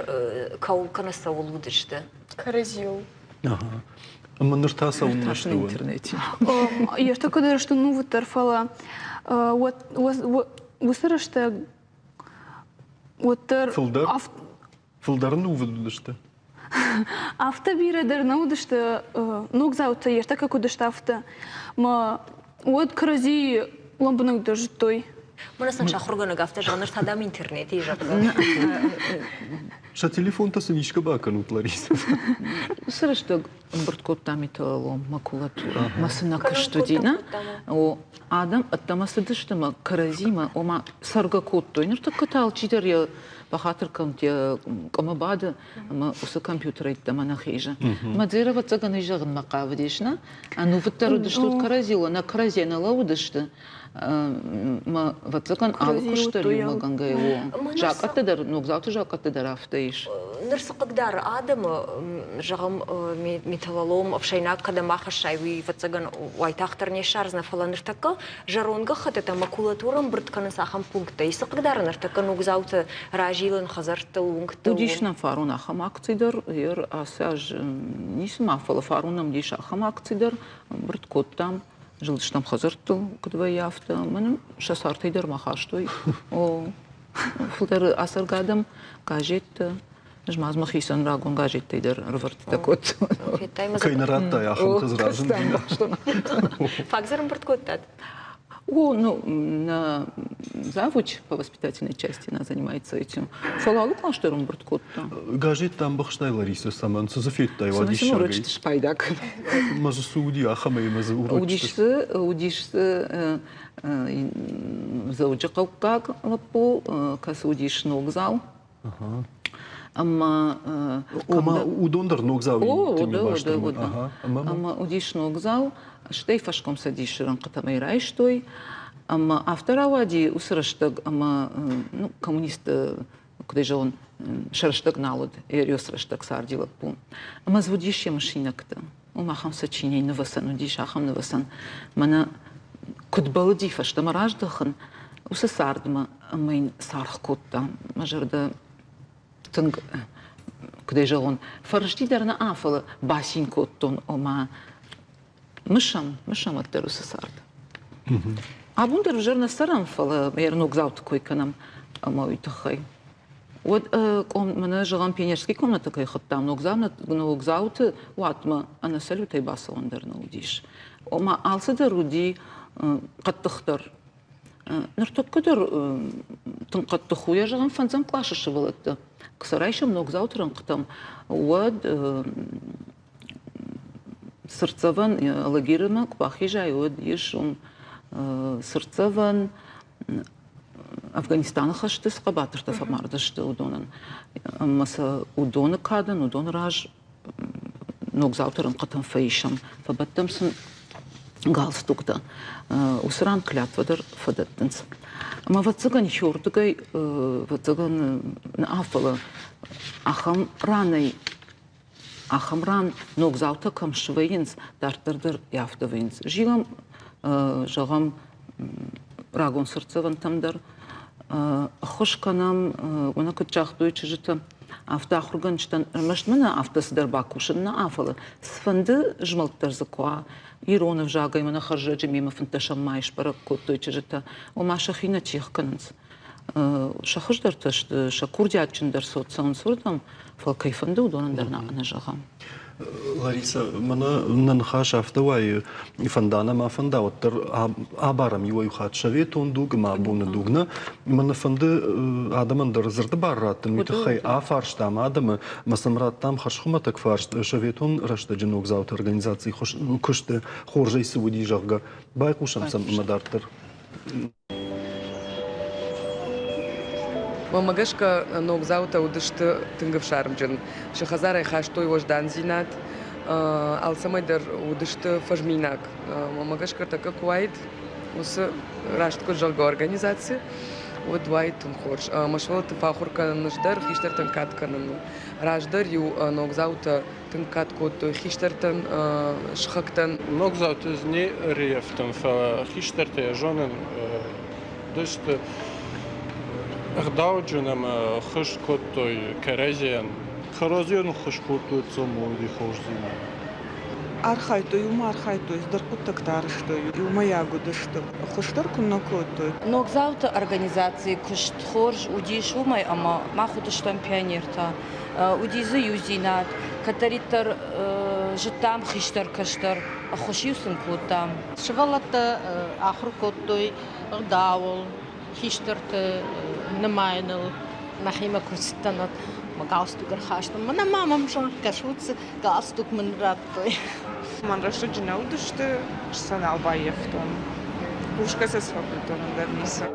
кӕуыл кӕнӕ цӕуыл уыдысты? Кӕрӕдзиуыл. Ӕмӕ ныр та цӕуылнӕ сты интернете? Ертӕ дӕр сты ӕнувыддӕр, фӕлӕ уыцы рӕстӕг уӕддӕр фылдӕр фылдӕр ӕнувыд уыдысты. Афтӕ бирӕ дӕр нӕ уыдысты ногдзаутӕ, ертӕккӕ куыд сты, афтӕ. Мӕ уӕд кӕрӕдзийы лӕмбынӕгдӕр зыдтой. Мӕнӕ сын сахуыргӕнӕг афтӕ зӕгъы, ныр та дам интернет и, зӕгъгӕ. Сӕ телефонтӕ сын искӕ бакӕнут, Ларисӕ? Уыцы рӕстӕг ӕмбырд кодта металлолом, макулатурӕ, мӕ цы нӕ куыст уыди, нӕ? О, адӕм ӕддӕмӕ цыдысты мӕ кӕрӕдзимӕ, ома цӕргӕ кодтой. Ныртӕккӕ та алчидӕр йӕ бахатыр кӕнут, йӕ къуымы бады ӕмӕ уыцы компьютерӕй ӕддӕмӕ нӕ хизы. Мӕ дзер, ӕвӕццӕгӕн, ӕй зӕгъынмӕ хъавыдис, нӕ? Ӕнувыддӕр уыдыстут кӕрӕдзиуыл, нӕ кӕрӕдзийӕ нӕ лӕууыдысты. Мӕ, ӕвӕццӕгӕн, алы куыст дӕр иумӕгӕнгӕ у. Закъӕттӕ дӕр, ногдзауты закъӕттӕ дӕр афтӕ ис. Ныр цы хъыгдары адӕмы, зӕгъӕм, металлолом, ӕфсӕйнаг кӕдӕм ахӕссай, уый, ӕвӕццӕгӕн, уайтагъддӕр не ссардзынӕ, фӕлӕ ныртӕккӕ зӕронд гӕххӕттытӕ макулатурӕ ӕмбырд кӕнынц ахӕм пункттӕй. Цы хъыгдары ныртӕккӕ ногдзауты разилын хӕдзӕрттыл, уынгтыл? Уыдис нӕм фарон ахӕм акци дӕр. Ер ацы аз ницы ма, фӕлӕ фарон нӕм уыдис ахӕм акци дӕр. Ӕмбырд кодтам, зылдыстӕм хӕдзӕрттыл, куыд вӕййы, афтӕ. Мӕн сӕ цартӕй дӕр ма хастой. О, фылдӕр ацӕргӕ адӕм газеттӕ, Ӕз ма мӕхицӕн рагон газеттӕй дӕр ӕрвӕрдтытӕ кодтон. Кӕй нӕ радтай, ахӕмтӕ дзы разынди. Фаг дзы ӕрӕмбырд кодтат? О, ну, на завуч по воспитательной части она занимается этим. Фӕлӕ алы кълас дӕр ӕмбырд кодта. Газеттӕ ӕмбӕхстай, Ларисӕ, цӕмӕн? Цы дзы федтай уадиссагӕй? Урочыты спайда кӕнын. Мӕ дзы цы уыди ахӕмӕй ӕмӕ дзы урочыты? Уыдис дзы Дзӕуджыхъӕуккаг лӕппу, кӕцы уыдис ногдзау. Ӕмӕ Ома уыдон дӕр ногдзау Ӕмӕ уыдис ногдзау, стӕй фӕскомцӕдисы рӕнхъытӕм ӕй райстой. Ӕмӕ афтӕ рауади уыцы рӕстӕг, ӕмӕ ну, коммунистты Куыд ӕй зӕгъон, сӕ рӕстӕг нал уыд, Эриос рӕстӕг царди лӕппу. Ӕмӕ дзы уыдис йӕ мысинӕгтӕ. Уым ахӕм сочинени нывӕцӕн уыдис, ахӕм нывӕцӕн. Мӕнӕ куыд бӕллыди фӕстӕмӕ раздӕхын уыцы цардмӕ ӕмӕ йын саргъ кодта. Мӕ зӕрдӕ тынг, куыд ӕй зӕгъон, фӕрысти дӕр нӕ, фӕлӕ бацин кодтон, ома мысӕм, мысӕм уӕддӕр уыцы цард. Абон дӕр ӕвзӕр нӕ цӕрӕм, фӕлӕ йӕ ногдзауты кой кӕнӕм ӕмӕ уый тыххӕй. Уӕд мӕнӕ зӕгъӕм, пионерский комнатӕ кӕй хуыдтам, ногдзауты уатмӕ ӕнӕ салютӕй бацӕуӕн дӕр нӕ уыдис. Ома алцыдӕр уыди хъӕддыхдӕр. Ныртӕккӕ дӕр тынг хъӕддых у, йӕ зӕгъӕм, фӕндзӕм къласы сывӕллӕттӕ. Куы сӕ райсӕм ногдзауты рӕнхъытӕм, уӕд цыртдзӕвӕн Алагирмӕ куы бахизай, уӕд ис уым цыртдзӕвӕн Афганистаны хӕсты цы хъӕбатыртӕ фӕмард сты, уыдонӕн. Ӕмӕ сӕ уыдоны кадӕн, уыдоны раз ногдзауты рӕнхъытӕм фӕисӕм, фӕбӕттӕм сын галстуктӕ. Уыцы ран клятвӕ дӕр фӕдӕттынц. Ӕмӕ ӕвӕццӕгӕн, иуырдыгӕй, ӕвӕццӕгӕн, нӕ, фӕлӕ ахӕм ранӕй Ахӕм ран ногдзаутӕ кӕм свӕййынц, дарддӕр дӕр афтӕ вӕййынц. Зилӕм, зӕгъӕм, рагон цыртдзӕвӕнтӕм дӕр, ӕххуыс кӕнӕм, уынӕ куыд загътой чызджытӕ, афтӕ ахуыргӕнджытӕн ӕрмӕст мӕнӕ афтӕ цыдӕр бакусын нӕ, фӕлӕ цыфӕнды змӕлд дӕр дзы куы уа, ирон ӕвзагӕй мӕнӕ хӕрзӕджы мемӕ фынддӕсӕм мӕй сбӕрӕг кодтой чызджытӕ, ома сӕхи нӕ тигъ кӕнынц. Сӕ хуыздӕртӕ сты, сӕ курдиатджындӕр цот цӕуынц уырдӕм, фӕлӕ кӕй фӕнды, уыдонӕн дӕр нӕ зӕгъӕм. Лариса, мӕнӕ нӕ ныхас афтӕ уайы, фӕнда нӕ ма фӕнда, уӕддӕр абарӕм иуӕй-иу хатт советон дуг ӕмӕ абоны дуг нӕ. Мӕнӕ фӕнды адӕмӕн дӕр дзырды бар раттын, уый тыххӕй афарстам адӕмы ӕмӕ сӕм радтам хӕрзхуымӕтӕг фарст советон рӕстӕджы ногдзауты организацийы куысты хорзӕй цы уыди, зӕгъгӕ. Байхъусӕм сӕм ӕмӕ дарддӕр. Уымӕ гӕсгӕ ногдзаутӕ уыдысты тынг ӕфсармджын. Сӕ хӕдзарӕй хастой уӕздандзинад, алцӕмӕй дӕр уыдысты фӕзминаг. Уымӕ гӕсгӕ тӕккӕ куы уаид уыцы раст куыд зӕгъгӕ организаци, уӕд уаид тынг хорз. Ӕмӕ сывӕллӕтты фӕахуыр кӕнын дӕр хистӕртӕн кад кӕнын у. Раздӕр-иу ногдзаутӕ тынг кад кодтой хистӕртӕн, сыхӕгтӕн. Ногдзауты ӕз не рӕййӕфтон, фӕлӕ хистӕртӕ йӕ зонын уыдысты ӕгъдауджын ӕмӕ ӕххуыс кодтой кӕрӕдзийӕн. Кӕрӕдзийӕн ӕххуыс кодтой цӕмӕй хорздзинад. Архайдтой, иумӕ архайдтой, цыдӕр хъуыддӕгтӕ арӕзтой, иумӕйаг уыдысты. Ӕххуыс дӕр куыннӕ кодтой. Ногдзауты организацийы куыст хорз уыдис уымӕй, ӕмӕ мах уыдыстӕм пионертӕ. Уыди дзы иудзинад, кӕддӕриддӕр зыдтам хистӕр-кӕстӕр, ӕххуыс-иу сын кодтам. Сывӕллӕттӕ ахуыр кодтой ӕгъдауыл, хистӕрты нымайыныл. Мӕхимӕ куы рцыдтӕн, уӕд мӕ галстук ӕрхастон. Мӕнӕ ма мӕм зӕгъгӕ, уыцы галстук мын радтой. Мӕн рӕстӕджы нӕ уыдысты, сӕ нал баййӕфтон. Хъусгӕ сӕ цы фӕкодтон, ӕндӕр ницы.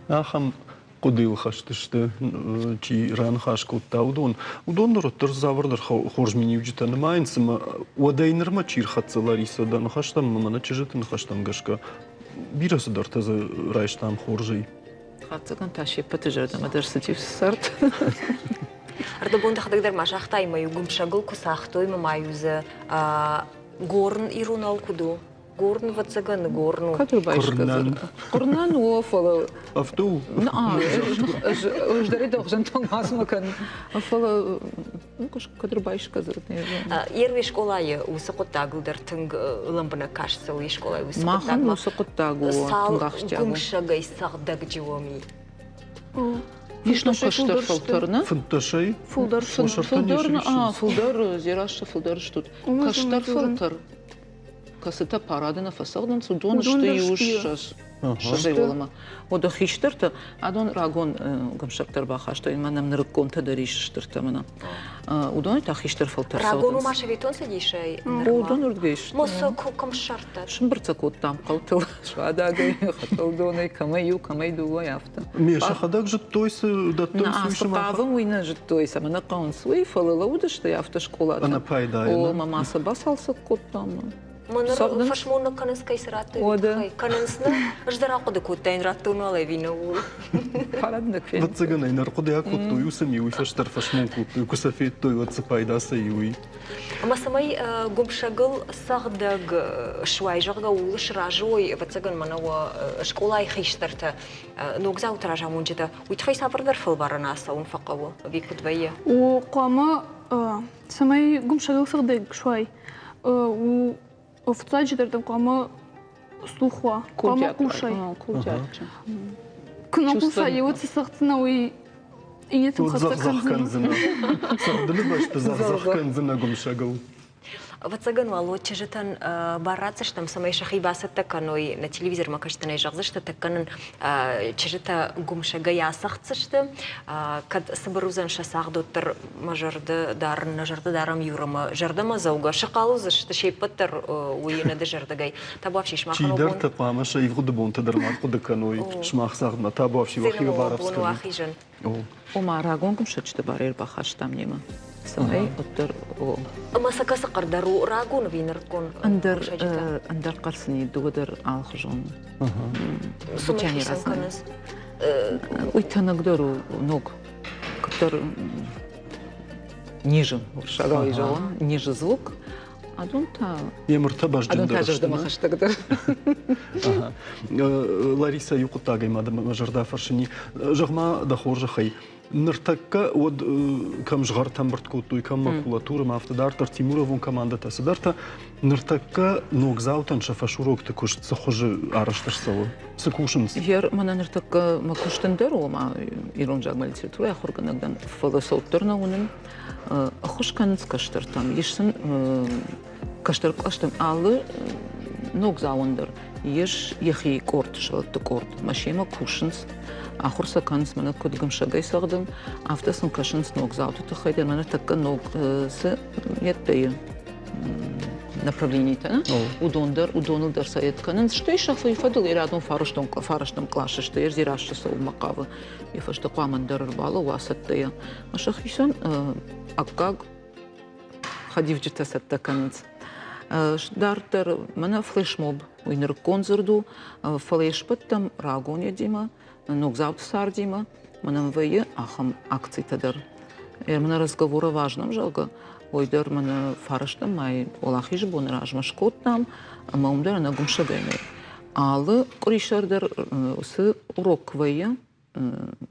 Ахӕм хъуыдыйыл хӕст сты, чи раныхас кодта, уыдон. Уыдон дӕр уӕддӕр цавӕрдӕр хорз миниуджытӕ нымайынц, ӕмӕ уӕдӕй нырмӕ чи рхӕццӕ Ларисӕ дӕ ныхӕстӕм ӕмӕ нӕ чызджыты ныхӕстӕм гӕсгӕ, бирӕ цыдӕртӕ дзы райстам хорзӕй. Хатдзӕгӕн та се ппӕты зӕрдӕмӕ дӕр цыди цард. Ӕрдӕбон дӕхӕдӕг дӕр ма загътай, ӕмӕ-иу гуымсӕгыл куы цагътой, ӕмӕ ма-иу дзы горн иронау куыд у? Горн, ӕвӕццӕгӕн, горн у. Кӕд ӕрбайсгӕ Хъуырнӕн у, фӕлӕ Афтӕ у? Ӕз дӕр дохзӕн тӕлмацмӕ кӕнын. Фӕлӕ кӕд ӕрбайсгӕ дзырд не зонын. Ерви скъолайы уыцы хъуыддагыл дӕр тынг лӕмбынӕг каст цӕуы скъолайы уыцы Махӕн уыцы хъуыддаг у тынг ахсджиаг. Гуымсӕгӕй цӕгъдӕгджы уӕм и. Ис нӕм кӕстӕр фӕлтӕр, нӕ? Фынддӕсӕй? Фылдӕр, фылдӕр, фылдӕр, Дзерассӕ фылдӕр стут. Кӕстӕр фӕлтӕр кӕцытӕ парады нӕ фӕцӕгъдынц, уыдон сты иу ссӕдзӕй уӕлӕмӕ. Уӕдӕ хистӕртӕ, адон рагон гуымсӕгтӕ ӕрбахастой, ӕмӕ нӕм нырыкконтӕ дӕр ис стыртӕ мӕнӕ. Уыдоны та хистӕр фӕлтӕр Рагон уымӕ Советон Цӕдисӕй Уыдон уырдыгӕй сты. Мосы кӕм ссардтат? Сымбырд сӕ кодтам хъӕутыл, Суадагӕй, Хӕтӕлдонӕй, кӕмӕй иу, кӕмӕй дыууӕ, афтӕ. Ме сӕхӕдӕг зыдтой, цы дӕттынц, уый цы хъавын, уый нӕ зыдтой, цӕмӕ нӕ хъӕуынц, уый, фӕлӕ лӕууыдысты афтӕ скъолаты. Ӕнӕпайдайӕ. О, мӕ ма сӕ бацалцӕг кодтам. Мӕ ныр фӕсмон нӕ кӕнынц, кӕй цы радтой, уый тыххӕй. Кӕнынц нӕ. Ӕз дӕр ахъуыды кодтаин, радтон уал ӕви нӕ, ууыл. Ӕвӕццӕгӕн ӕй нӕ рхъуыды кодтой, уыцы ми уый фӕстӕ ӕрфӕсмон кодтой, куы сӕ федтой, уӕд цы пайда сӕ и, уый. Ӕмӕ цӕмӕй гуымсӕгыл цӕгъдӕг суай, зӕгъгӕ, ууыл сразы уой, ӕвӕццӕгӕн, мӕнӕ уӕ скъолайы хистӕртӕ, ногдзауты разамонджытӕ, уый тыххӕй цавӕрдӕр фӕлварӕн ацӕуын фӕхъӕуы, ӕви куыд вӕййы? О, хъуамӕ цӕмӕй гуымсӕгыл сыгъдӕг суай, у фыццаджыдӕр дын хъуамӕ слух уа, хъуамӕ хъусай. Куы нӕ хъусай, уӕд цы цӕгъддзынӕ, уый иннӕтӕм хӕццӕ кӕндзынӕ. Цӕгъдыны бӕсты дзӕгъдзӕгъ кӕндзынӕ гуымсӕгыл. Ӕвӕццӕгӕн уал уӕд чызджытӕн бар ратдзыстӕм, цӕмӕй сӕхи бацӕттӕ кӕной, нӕ телевизормӕ кӕсджытӕн ӕй зӕгъдзысты, тӕккӕ нын чызджытӕ гуымсӕгӕй ацӕгъддзысты. Кӕд цыбыр уыдзӕн сӕ цагъд, уӕддӕр мӕ зӕрдӕ дарын, нӕ зӕрдӕ дарӕм Юрӕмӕ. Зӕрдӕмӕдзӕугӕ сыхъал уыдзысты се ппӕт дӕр уый ӕнӕдызӕрдыгӕй. Табуафси, сымах Чидӕртӕ хъуамӕ сӕ ивгъуыды бонтӕ дӕр ма рхъуыды кӕной сымах цагъдмӕ. Табуафси, уӕхи барӕвдз кӕнут. Ома рагон гуымсӕджыты бар ӕрбахастам немӕ, цӕмӕй уӕддӕр Ӕмӕ сӕ кӕцы хъӕр дӕр у рагон ӕви нырыккон? Ӕндӕр ӕндӕр хъӕр сын и дыууӕ дӕр алыхуызон. Цымӕ хицӕн кӕнынц? Уый тӕнӕгдӕр у ног, куыддӕр ниже, уырыссагау зӕгъон, ниже звук. Адон та Йе мыртӕ бӕзджындӕр Адон та зӕрдӕмӕ хӕстӕгдӕр. Лариса, иу хъуыддагӕй ма мӕ зӕрдӕ фӕрсыни. Зӕгъ-ма, дӕ хорзӕхӕй, ныртӕккӕ уӕд кӕм згъӕртӕ ӕмбырд кодтой, кӕм макулатурӕ, ӕмӕ афтӕ дарддӕр Тимуровон командӕтӕ цыдӕртӕ, ныртӕккӕ ногдзаутӕн сӕ фӕсурокты куыст цы хуызы арӕзт ӕрцӕуы? Цы кусынц? Ер мӕнӕ ныртӕккӕ мӕ куыст ӕндӕр у, ӕмӕ ирон ӕвзагмӕ литературӕйы ахуыргӕнӕг дӕн, фӕлӕ сӕ уӕддӕр нӕ уынын. Ӕххуыс кӕнынц кӕстӕртӕм. Ис сын кӕстӕр кълӕстӕм алы ногдзауӕн дӕр ис йӕхи къорд, сывӕллӕтты къорд. Мӕ семӕ кусынц, ахуыр сӕ кӕнынц, мӕнӕ куыд гуымсӕгӕй цӕгъдын, афтӕ сын кӕсынц ногдзауты тыххӕй дӕр. Мӕнӕ тӕккӕ ног цы йедтӕ направленитӕ, уыдон дӕр, уыдоныл дӕр сӕ ед кӕнынц. Стӕй сӕ фӕдыл ирӕдон фарстон фарастӕм къласы сты, ӕрдзирӕзты цӕуынмӕ хъавы. Йӕ фӕстӕ хъуамӕ ӕндӕр ӕрбалӕууа цӕттӕйӕ. Сӕхицӕн аккаг хӕдивджытӕ цӕттӕ кӕнынц. Дарддӕр мӕнӕ флешмоб, уый нырыккон дзырд у, фӕлӕ йе сбӕттӕм рагон едимӕ, ногдзауты цардимӕ, мӕнӕн вӕййы ахӕм акцитӕ дӕр. Мӕнӕ разговор о важном, зӕгъгӕ, уый дӕр мӕнӕ фарӕстӕм мӕй Уӕлахизы боны размӕ скодтам, ӕмӕ уым дӕр ӕнӕгуымсӕгӕй нӕй. Алы къуырисӕр дӕр уыцы урок куы вӕййы,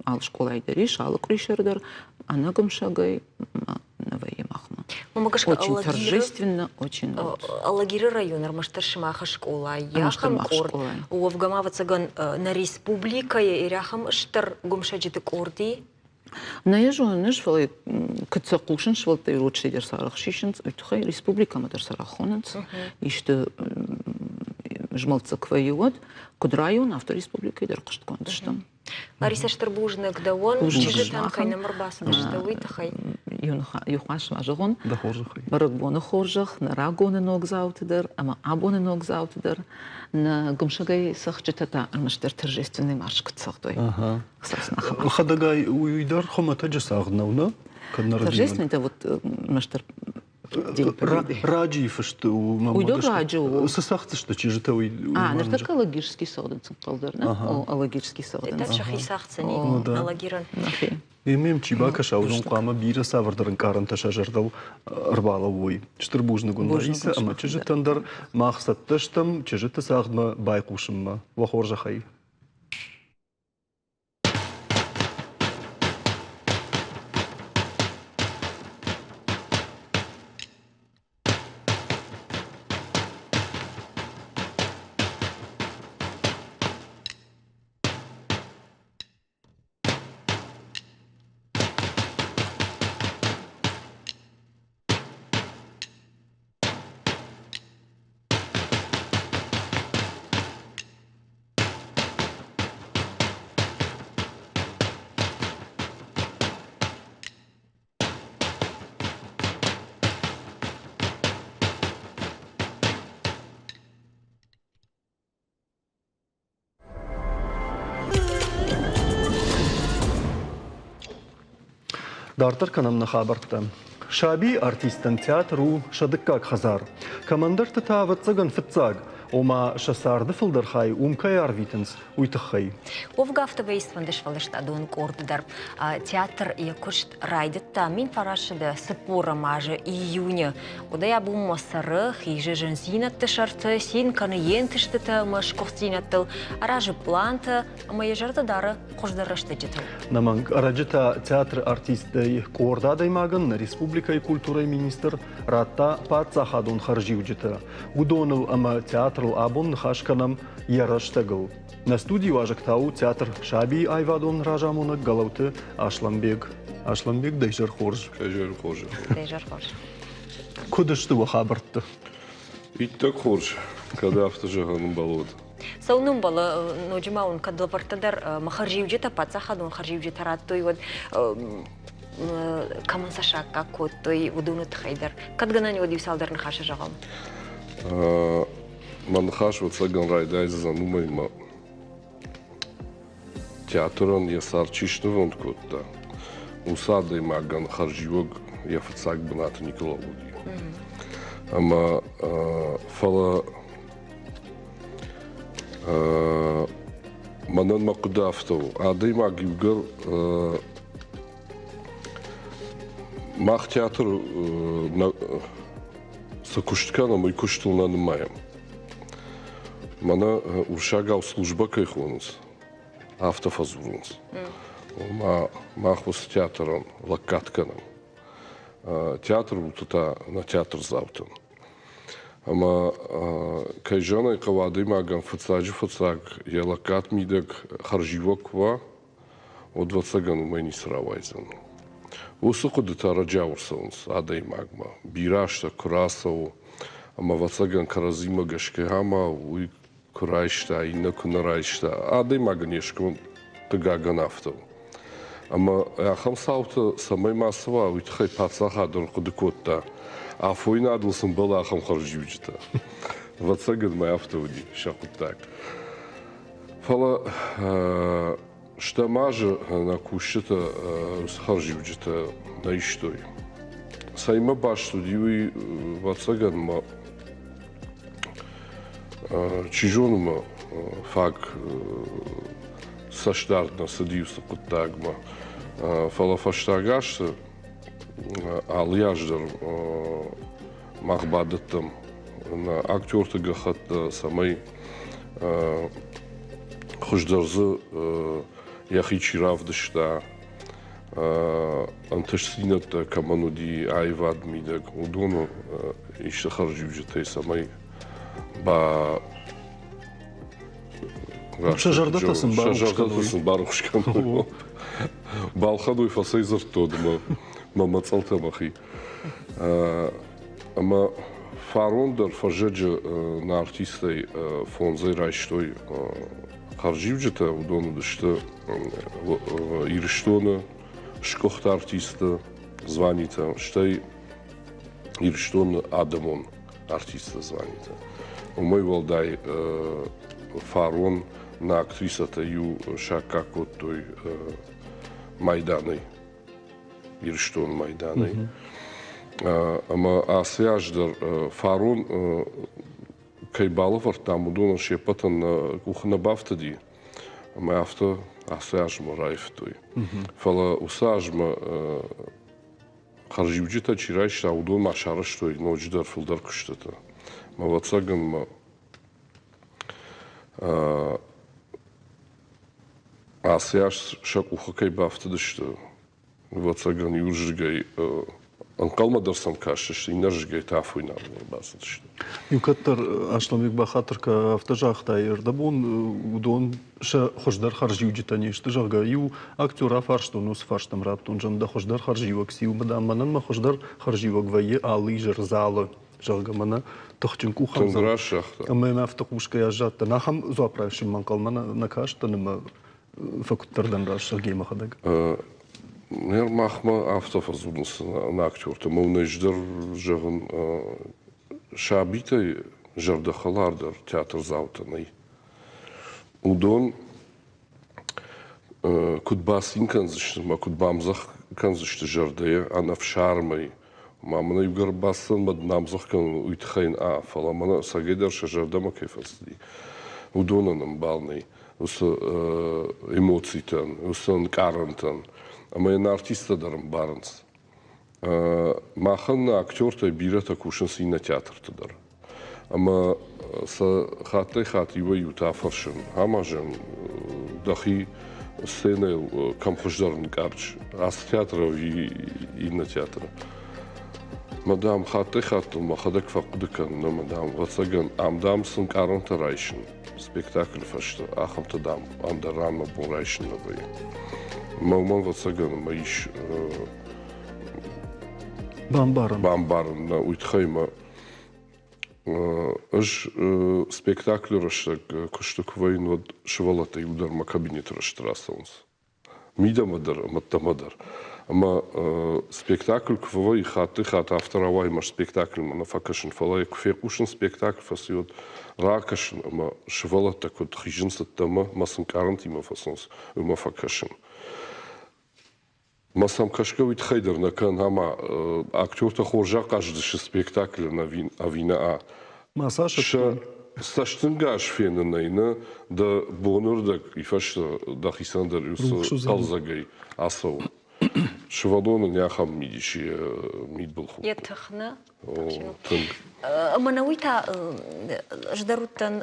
алы скъолайы дӕр ис, алы къуырисӕр дӕр ӕнӕгуымсӕгӕй нӕ вӕййы махмӕ. Очень торжественно, очень. Алагиры район ӕрмӕстдӕр сымах скъола, ахӕм къорд. Уӕвгӕ ма, ӕвӕццӕгӕн, нӕ республикӕйы ирӕхӕм стыр гуымсӕджыты къорд и? Нӕ йӕ зонын ӕз, фӕлӕ куыд сӕ хъусын, сывӕллӕттӕ ирон дӕр сӕ арӕх сисынц, уый тыххӕй республикӕмӕ дӕр сӕ рахонынц. Исты змӕлд дзы куы вӕййы, уӕд куыд район, афтӕ республикӕйы дӕр хъуыстгонд стӕм. Лариса, стыр бузныг дӕуӕн, чызджытӕм кӕй нӕм ӕрбацыдысты, уый тыххӕй. Иу хъас ма зӕгъон, бӕрӕгбоны хорзӕх нӕ рагоны ногдзауты дӕр ӕмӕ абоны ногдзауты дӕр нӕ гуымсӕгӕй цӕхджытӕ та ӕрмӕстдӕр торжественный марш куыд цӕгъдой. Хӕдӕгай, уый дӕр хуымӕтӕджы цагъд нӕу, нӕ? Кӕд нӕ Торжественный-то вот ӕрмӕстдӕр Раджы фыст у. Уый дӕр раджы у. Цы цӕгъддзысты чызджытӕ уый? А, ныртӕккӕ лагерский цӕгъдынц ӕнхъӕлдӕр, нӕ? Лагерский цӕгъдынц. Это сӕхи цӕгъддзӕни Алагирӕн. Ӕмӕ чи бакӕса, уыдон хъуамӕ бирӕ цавӕрдӕр ӕнкъарӕнтӕ сӕ зӕрдыл ӕрбалӕууой. Стыр бузныг уын, Лариса, ӕмӕ чызджытӕн дӕр мах цӕттӕ стӕм чызджыты цагъдмӕ байхъусынмӕ. Уӕ хорзӕхӕй. Дарддӕр кӕнӕм нӕ хабӕрттӕ. Сабийы артисттӕн театр у сӕ дыккаг хӕдзар. Кӕмӕндӕрты та, ӕвӕццӕгӕн, фыццаг, ома сӕ царды фылдӕр хай уым кӕй арвитынц, уый тыххӕй. Уӕвгӕ афтӕ сфӕлдыстадон къорд дӕр театр йӕ куыст райдыдта 1940 азы июны. Уыдӕй абонмӕ цӕры, хизы зындзинӕдты сӕрты, цин кӕны йе нтыстытӕ ӕмӕ сгуыхтдзинӕдтыл, аразы пълантӕ ӕмӕ йӕ зӕрдӕ дары хуыздӕр рӕстӕджытыл. Нӕмӕнг ӕрӕджы та театры артисттӕй къорд адӕймагӕн нӕ республикӕйы культурӕйы министр радта паддзахадон хӕрзиуджытӕ. Уыдоныл ӕмӕ театрыл абон ныхас кӕнӕм йӕ рӕстӕгыл. Нӕ студийы уазӕг та у театр «Сабийы» аивадон разамонӕг Гӕлӕуты Аслӕнбег. Аслӕнбег, дӕ изӕр хорз. Дӕ изӕр хорз. Дӕ изӕр хорз. Куыд сты уӕ хабӕрттӕ? Иттӕг хорз, кӕд афтӕ зӕгъӕн ӕмбӕлы, уӕд. Цӕуын ӕмбӕлы, ноджы ма уын кӕд лӕвӕрттӕ дӕр мӕ хӕрзиуджытӕ, паддзахадон хӕрзиуджытӕ радтой, уӕд кӕмӕн сӕ саккаг кодтой, уыдоны тыххӕй дӕр. Кӕд гӕнӕн уӕд иу цалдӕр ныхасы зӕгъӕм. Мӕ ныхас ӕвӕццӕгӕн райдайдзӕн уымӕй, мӕ театрӕн йӕ цард чи снывонд кодта, уыцы адӕймагӕн хӕрзиуӕг йӕ фыццаг бынаты никуы лӕууыди. Ӕмӕ фӕлӕ мӕнӕн мӕ хъуыды афтӕ у, адӕймаг иугӕр мах театр цы куыст кӕнӕм, уый куыстыл нӕ нымайӕм. Мӕнӕ урсагау службӕ кӕй хонынц, афтӕ фӕдзурынц. Ома мах уыцы театрӕн лӕггад кӕнӕм. Театр уылты та нӕ театрдзаутӕн. Ӕмӕ кӕй зӕгъын ӕй хъӕуы, адӕймагӕн фыццаджы-фыццаг йӕ лӕггад мидӕг хӕрзиуӕг куы уа, уӕд, ӕвӕццӕгӕн, уымӕй ницы рауайдзӕн. Уыцы хъуыдытӕ ӕрӕджиау ӕрцӕуынц адӕймагмӕ. Бирӕ азтӕ куы рацӕуы, ӕмӕ, ӕвӕццӕгӕн, кӕрӕдзимӕ гӕсгӕ ӕмӕ уый куы райста, иннӕ куы нӕ райста, адӕймагӕн йе сконд, хъыгагӕн, афтӕ у. Ӕмӕ ахӕм цауты цӕмӕй ма цӕуа, уый тыххӕй паддзахад ӕрхъуыды кодта, афойнадыл сын бӕлы ахӕм хӕрзиуджытӕ. Ӕвӕццӕгӕн ма афтӕ уыди сӕ хъуыддаг. Фӕлӕ стӕм азы нӕ кусджытӕ уыцы хӕрзиуджытӕ нӕ истой. Цӕимӕ баст уыди, уый, ӕвӕццӕгӕн, мӕ чи зоны мӕ фаг цӕстдард нӕ цыди уыцы хъуыддагмӕ. Фӕлӕ фӕстаг азты алы аз дӕр мах бадӕттӕм нӕ актерты гӕххӕттӕ, цӕмӕй хуыздӕр дзы йӕхи чи равдыста, ӕнтыстдзинӕдтӕ кӕмӕн уыди аивад мидӕг, уыдоны исты хӕрзиуджытӕй цӕмӕй ба Сӕ зӕрдӕтӕ сын барухс кӕной. Балхӕной фӕцӕйдзырдтон мӕ мӕцъӕлтӕ мӕхи. Ӕмӕ фарон дӕр фӕззӕджы нӕ артисттӕй фондзӕй райстой хӕрзиуджытӕ. Уыдон уыдысты Ирыстоны сгуыхт артистты званитӕ, стӕй Ирыстоны адӕмон артистты званитӕ. Уымӕй уӕлдай фарон нӕ актрисӕтӕ иу саккаг кодтой майданӕй. Ирыстоны майданӕй. Ӕмӕ ацы аз дӕр фарон кӕй балӕвӕрдтам, уыдонӕн се ппӕтӕн нӕ къухы нӕ бафтыди. Ӕмӕ афтӕ ацы азмӕ раивтой. Фӕлӕ уыцы азмӕ хӕрзиуджытӕ чи райста, уыдон ма сарӕзтой ноджыдӕр фылдӕр куыстытӕ. Мӕ ӕвӕццӕгӕн мӕ Ацы аз сӕ къухы кӕй бафтыдысты, ӕвӕццӕгӕн, иуырзыгӕй ӕнхъӕлмӕ дӕр сӕм кастысты, иннӕрзыгӕй та афойнадыл ӕрбацыдысты. Иу кӕддӕр Аслӕнбег бахатыр афтӕ загъта, ӕрдӕбон уыдон сӕ хуыздӕр хӕрзиуджытӕ не сты, зӕгъгӕ, иу актер афарстон, уыцы фарстӕм радтон, зӕгъын, дӕ хуыздӕр хӕрзиуӕг циу, дам, мӕнӕн мӕ хуыздӕр хӕрзиуӕг вӕййы алы изӕр залы. Зӕгъгӕ, мӕнӕ тыхджын къухӕмдзӕгъд. Раст загъта. Ӕмӕ йӕм афтӕ хъусгӕйӕ аззадтӕн. Ахӕм дзуапп райсынмӕ ӕнхъӕлмӕ нӕ кастӕн ӕмӕ фӕкуыддӕр дӕн раст Сергей мӕхӕдӕг. Ныр махмӕ афтӕ фӕдзурынц нӕ актертӕ. Мӕ ӕз дӕр, зӕгъын, сабитӕй зӕрдӕхӕлардӕр театрдзаутӕ нӕй. Уыдон куыд бацин кӕндзысты ӕмӕ куыд бамдзӕгъд кӕндзысты зӕрдӕйӕ ӕнӕфсармӕй. Ма мӕнӕ иугӕр бацыдтӕн мӕ дын ӕмдзых кӕнын, уый тыххӕй а, фӕлӕ мӕнӕ ӕцӕгӕйдӕр сӕ зӕрдӕмӕ кӕй фӕцыди, уыдонӕн ӕмбал нӕй уыцы эмоцитӕн, уыцы ӕнкъарӕнтӕн. Ӕмӕ йын артисттӕ дӕр ӕмбарынц. Махӕн нӕ актертӕй бирӕтӕ кусынц иннӕ театрты дӕр. Ӕмӕ сӕ хаттӕй-хатт иуӕй-иутӕ афӕрсын, амазӕн дӕхи сценӕйыл кӕм хуыздӕр нкъарыс, ацы театры ӕви иннӕ театры. Мӕ, дам, хаттӕй-хаттыл мӕхӕдӕг фӕхъуыды кӕнын ӕмӕ, дам, ӕвӕццӕгӕн, ам, дам, цы нкъарӕнтӕ райсын спектаклы фӕстӕ, ахӕмтӕ, дам, ӕндӕр ранмӕ бон райсын нӕ вӕййы. Мӕ уымӕн, ӕвӕццӕгӕн, ӕмӕ ис Бамбарын. Бамбарын, нӕ, уый тыххӕй мӕ Ӕз спектаклы рӕстӕг куысты куы вӕййын, уӕд сывӕллӕттӕ иудӕр мӕ кабинеты рӕзты рацӕуынц. Мидӕмӕ дӕр ӕмӕ ӕддӕмӕ дӕр. Ӕмӕ спектакль куы фӕвӕййы, хаттӕй-хатт афтӕ рауайы мӕ спектакльмӕ нӕ фӕкӕсын, фӕлӕ йӕ куы фехъусын спектакль фӕци, уӕд ракӕсын ӕмӕ сывӕллӕттӕ куыд хизынц ӕддӕмӕ, мӕ сын къарӕнтимӕ фӕцӕуынц, уымӕ фӕкӕсын. Мӕ сӕм кӕсгӕ уый тыххӕй дӕр нӕ кӕнын, ӕмӕ актертӕ хорз ахъазыдысты спектаклӕн ӕви нӕ. Ма цас Сӕ цӕстӕнгас фенынӕй нӕ дӕ бонырдӕг и фӕстӕ дӕхицӕн дӕр уыцы хъӕлдзӕгӕй ацӕуы. Сывӕллонӕн ахӕм мидис йӕ мидбылхудт. Йӕ тых нӕ? Тынг. Мӕнӕ уый та ӕз дӕр уыдтӕн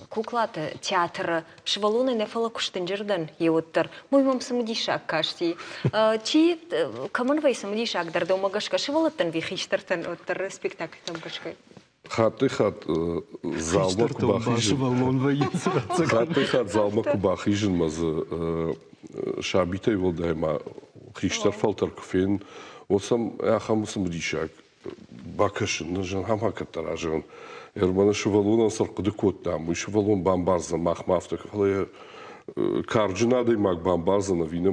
куклаты театры сывӕллонӕй нӕ, фӕлӕ куы сдынджыр дӕн, еуӕддӕр. Уый мӕм цымыдисаг касти. Чи кӕмӕн вӕййы цымыдисагдӕр дӕумӕ гӕсгӕ, сывӕллӕттӕн ӕви хистӕртӕн уӕддӕр спектакльтӕм гӕсгӕ? Хаттӕй-хатт залмӕ куы бахизын, хаттӕй-хатт залмӕ куы бахизын мӕ дзы сабитӕй уӕлдай ма хистӕр фӕлтӕр куы фенын, уӕд сӕм ахӕм цымыдисаг бакӕсын, зӕгъын, ӕмӕ кӕддӕр азӕгъын, Ерманы сывӕллонӕн цы рхъуыды кодтам, уый сывӕллон бамбардзӕн, махмӕ афтӕ, фӕлӕ йӕ карджын адӕймаг бамбардзӕн ӕви нӕ,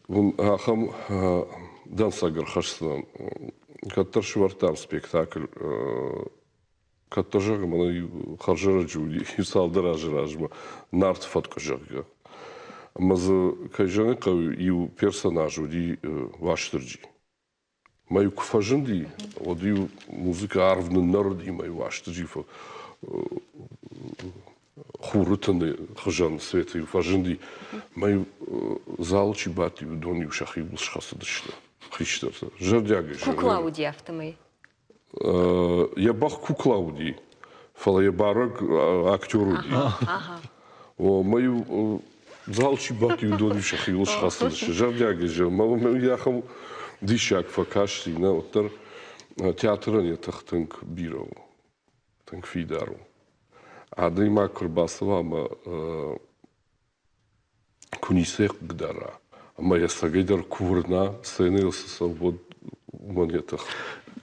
уын ахӕм дӕнцӕг ӕрхӕсдзынӕн. Кӕддӕр сӕвӕрдтам спектакль, кӕддӕр, зӕгъы, мӕнӕ хӕрзӕрӕджы уыди цалдӕр азы размӕ Нарты фӕткъуы, зӕгъгӕ. Ӕмӕ дзы, кӕй зӕгъын хъӕуы, иу персонаж уыди Уастырджи. Мӕ-иу куы фӕзынди, уӕд-иу музыкӕ арв ныннӕрыди, мӕ-иу Уастырджи хуры тыны хуызӕн светы-иу фӕзынди. Мӕ-иу залы чи бадти, уыдон-иу сӕхиуыл схӕцыдысты хистӕртӕ. Зӕрдиагӕй. Кукла уыди афтӕмӕй? Йӕ бӕх кукла уыди, фӕлӕ йӕ барӕг актер уыди. О, мӕ-иу зал чи бадти, уыдон-иу сӕхиуыл схӕцыдысты. Зӕрдиагӕй зӕгъын, мӕ ахӕм диссаг фӕкасти, нӕ, уӕддӕр театрӕн йӕ тых тынг бирӕ у, тынг фидар у. Адӕймаг куы рбацӕуа ӕмӕ куы ницы хъыгдара, ӕмӕ йӕ цӕгӕйдӕр куы уырна, сценӕйыл цы цӕуы, уӕд уымӕн йӕ тых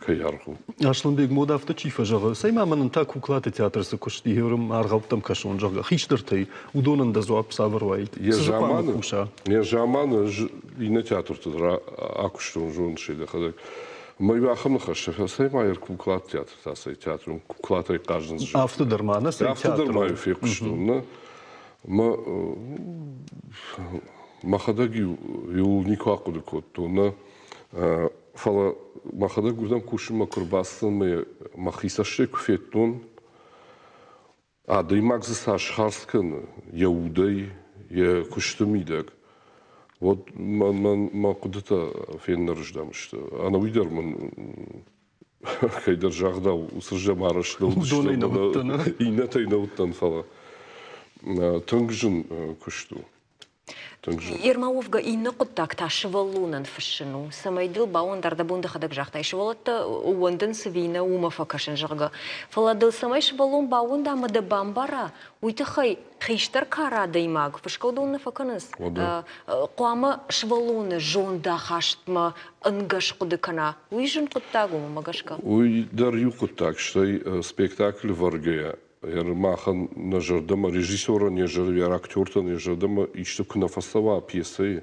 кӕй аргъ у. Аслӕнбег, мод афтӕ чи фӕзӕгъы, цӕй ма мӕнӕн та куклаты театры цы куыст и, аргъӕуттӕм кӕсон, зӕгъгӕ, хистӕртӕй, уыдонӕн дӕ дзуапп цавӕр уаид? Цы дзы хъуамӕ куса? Йӕ заманы ӕз иннӕ театрты дӕр акуыстон, зоныс ӕй дӕхӕдӕг. Ӕмӕ иу ахӕм ныхӕстӕ, цӕй ма йӕ куклаты театр та, цӕй театрон куклатӕй хъазынц. Афтӕ дӕр ма, нӕ цӕй Афтӕ дӕр ма фехъуыстон, нӕ. Мӕ мӕхӕдӕг-иу иуыл никуы ахъуыды кодтон, нӕ. Фӕлӕ мӕхӕдӕг уырдӕм кусынмӕ куы рбацыдтӕн ӕмӕ мӕхи цӕстӕй куы федтон, адӕймаг дзы цас хардз кӕны йӕ удӕй, йӕ куысты мидӕг, уӕд мӕ хъуыдытӕ феннӕрыздӕм сты. Ӕнӕуый дӕр мын кӕйдӕр загъдау, уыцы зӕм арӕзт нӕ уыдысты, иннӕтӕй нӕ уыдтӕн, фӕлӕ тынг зын куыст у. Тынг зын. Ерма уӕвгӕ иннӕ хъуыддаг та сывӕллонӕн фыссын у, цӕмӕй дыл бауӕндар, дӕ бон дӕхӕдӕг загътай, сывӕллӕттӕ ууӕндынц ӕви нӕ, уымӕ фӕкӕсын, зӕгъгӕ. Фӕлӕ дыл цӕмӕй сывӕллон баууӕнда ӕмӕ дӕ бамбара, уый тыххӕй хистӕр кары адӕймаг фысгӕ уыдон нӕ фӕкӕнынц. Хъуамӕ сывӕллоны зондахастмӕ ӕнгӕс хъуыды кӕна. Уый зын хъуыддаг у, мӕ гӕсгӕ. Уый дӕр иу хъуыддаг, стӕй спектаклы вӕргӕйӕ махӕн нӕ зӕрдӕмӕ, режиссерӕн йӕ зӕрдӕ, актертӕн йӕ зӕрдӕмӕ исты куы нӕ фӕцӕуа пьесӕйы,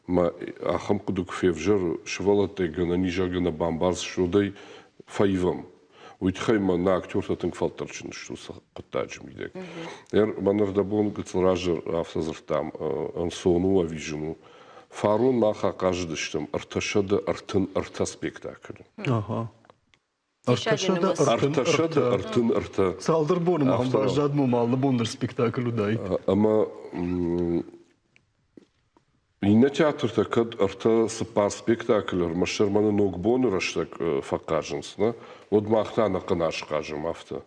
мӕ ахӕм хъуыды куы февзӕры, сывӕллӕттӕй гӕнӕн ис ӕгӕр бамбардзысты, уӕд ӕй фӕивӕм. Уый тыххӕй мӕ нӕ актертӕ тынг фӕлтӕрджын сты уыцы хъуыддаджы мидӕг. Мӕн ӕрдӕбон гыццыл раздӕр афтӕ дзырдтам, ӕнцон у ӕви зын у. Фарон мах ахъазыдыстӕм 333 спектаклы. 333. Цалдӕр боны ма баззад мо алы бон дӕр спектакль уыдаид. Ӕмӕ иннӕ театртӕ кӕд ӕртӕ цыппар спектаклы ӕрмӕстдӕр мӕнӕ Ногбоны рӕстӕг фӕхъазынц, нӕ, уӕд мах та ӕнӕхъӕн аз хъазӕм афтӕ.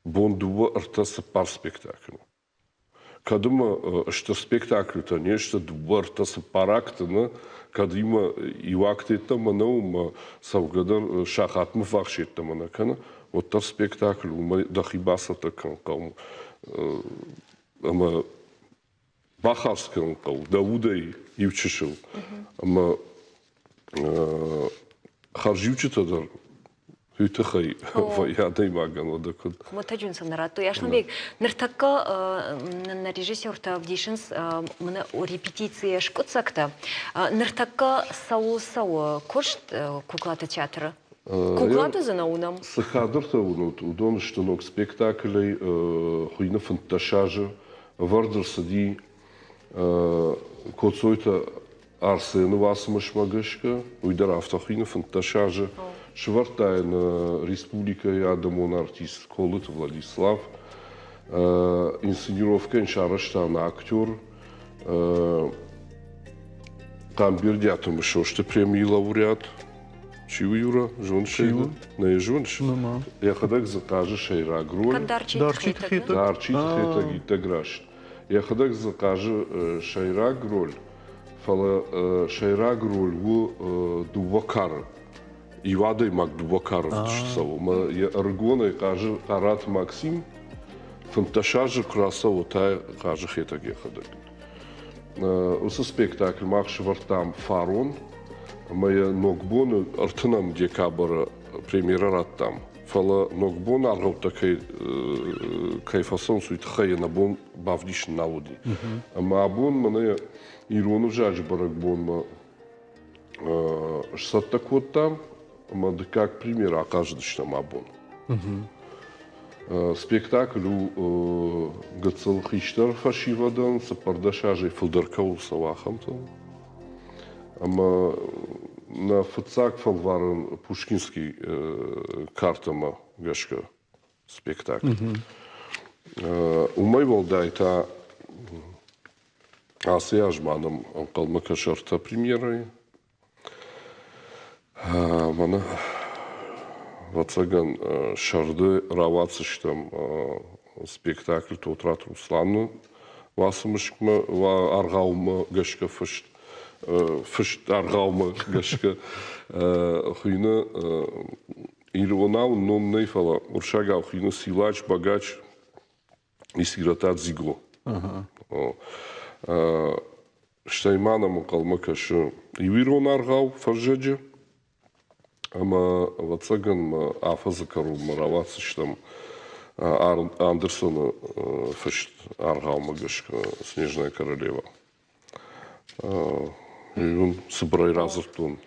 Бон дыууӕ, ӕртӕ, цыппар спектаклы. Кӕд ӕмӕ стыр спектакльтӕ не сты, дыууӕ, ӕртӕ, цыппар акты, нӕ, кӕд имӕ иу акт йеддӕмӕ нӕу ӕмӕ цӕугӕ дӕр сахатмӕ ввахс йеддӕмӕ нӕ кӕны, уӕддӕр спектакль уымӕ дӕхи бацӕттӕ кӕнын хъӕуы ӕмӕ бахардз кӕнын хъӕуы дӕ удӕй иу чысыл. Ӕмӕ хӕрзиуджытӕ дӕр уый тыххӕй вӕййы адӕймагӕн уӕдӕ куыд. Хуымӕтӕджы сын нӕ радтой. Асланбег, ныртӕккӕ нӕ режиссертӕ ӕвдисынц мӕнӕ репетицийӕ скъуыддзӕгтӕ. Ныртӕккӕ цӕуыл цӕуы куыст куклаты театры? Куклаты дзы нӕ уынӕм. Цы кадртӕ уынут, уыдон сты ног спектаклӕй хуыйны 15 азы. Ӕвӕрд ӕрцыди Коцойты Арсены уацмысмӕ гӕсгӕ, уый дӕр афтӕ хуыйны 15 азы, сӕвӕрдта йын республикӕйы адӕмон артист Колыты Владислав. Инсценировкӕ йын сарӕзта нӕ актер Хъамбердиаты Мысосты премийы лауреат. Чи у Юра? Зоныс ӕй? Нӕ йӕ зоныс? Йӕхӕдӕг дзы хъазы сӕйраг роль. Дарчиты Хетӕг. Дарчиты Хетӕг иттӕг раст. Йӕхӕдӕг дзы хъазы сӕйраг роль, фӕлӕ сӕйраг роль у дыууӕ кары. Иу адӕймаг дыууӕ кары ӕвдыст цӕуы. Ӕмӕ йӕ ӕрыгонӕй хъазы Хъараты Максим, 15 азы куы рацӕуы, та хъазы Хетӕг йӕхӕдӕг. Уыцы спектакль мах сӕвӕрдтам фарон ӕмӕ йӕ Ногбоны ӕртынӕм декабры премьерӕ радтам. Фӕлӕ Ногбон аргъӕуттӕ кӕй, кӕй фӕцӕуынц, уый тыххӕй йӕ нӕ бон бавдисын нал уыди. Ӕмӕ абон мӕнӕ ирон ӕвзаджы бӕрӕгбонмӕ сцӕттӕ кодтам ӕмӕ дыккаг премьерӕ ахъазыдыстӕм абон. Спектакль у гыццыл хистӕр фӕсивӕдӕн, 14 азӕй фылдӕр кӕуыл цӕуы, ахӕмтӕн. Ӕмӕ нӕ фыццаг фӕлварӕн Пушкинский картӕмӕ гӕсгӕ спектакль. Уымӕй уӕлдай та ацы аз ма нӕм ӕнхъӕлмӕ кӕсы ӕртӕ премьерӕйы. Мӕнӕ, ӕвӕццӕгӕн, сӕрды рауадздзыстӕм спектакль Тотраты Русланы уацмысмӕ, аргъаумӕ гӕсгӕ фыст, фыст аргъаумӕ гӕсгӕ хуыйны иронау ном нӕй, фӕлӕ уырыссагау хуыйны Силач, Богач и сирота Дзиго. Стӕй ма нӕм ӕнхъӕлмӕ кӕсы иу ирон аргъау фӕззӕджы, ӕмӕ, ӕвӕццӕгӕн, мӕ афӕдзы кӕронмӕ рауадздзыстӕм Андерсоны фыст аргъаумӕ гӕсгӕ «Снежная королева». Уым цыбырӕй радзырдтон.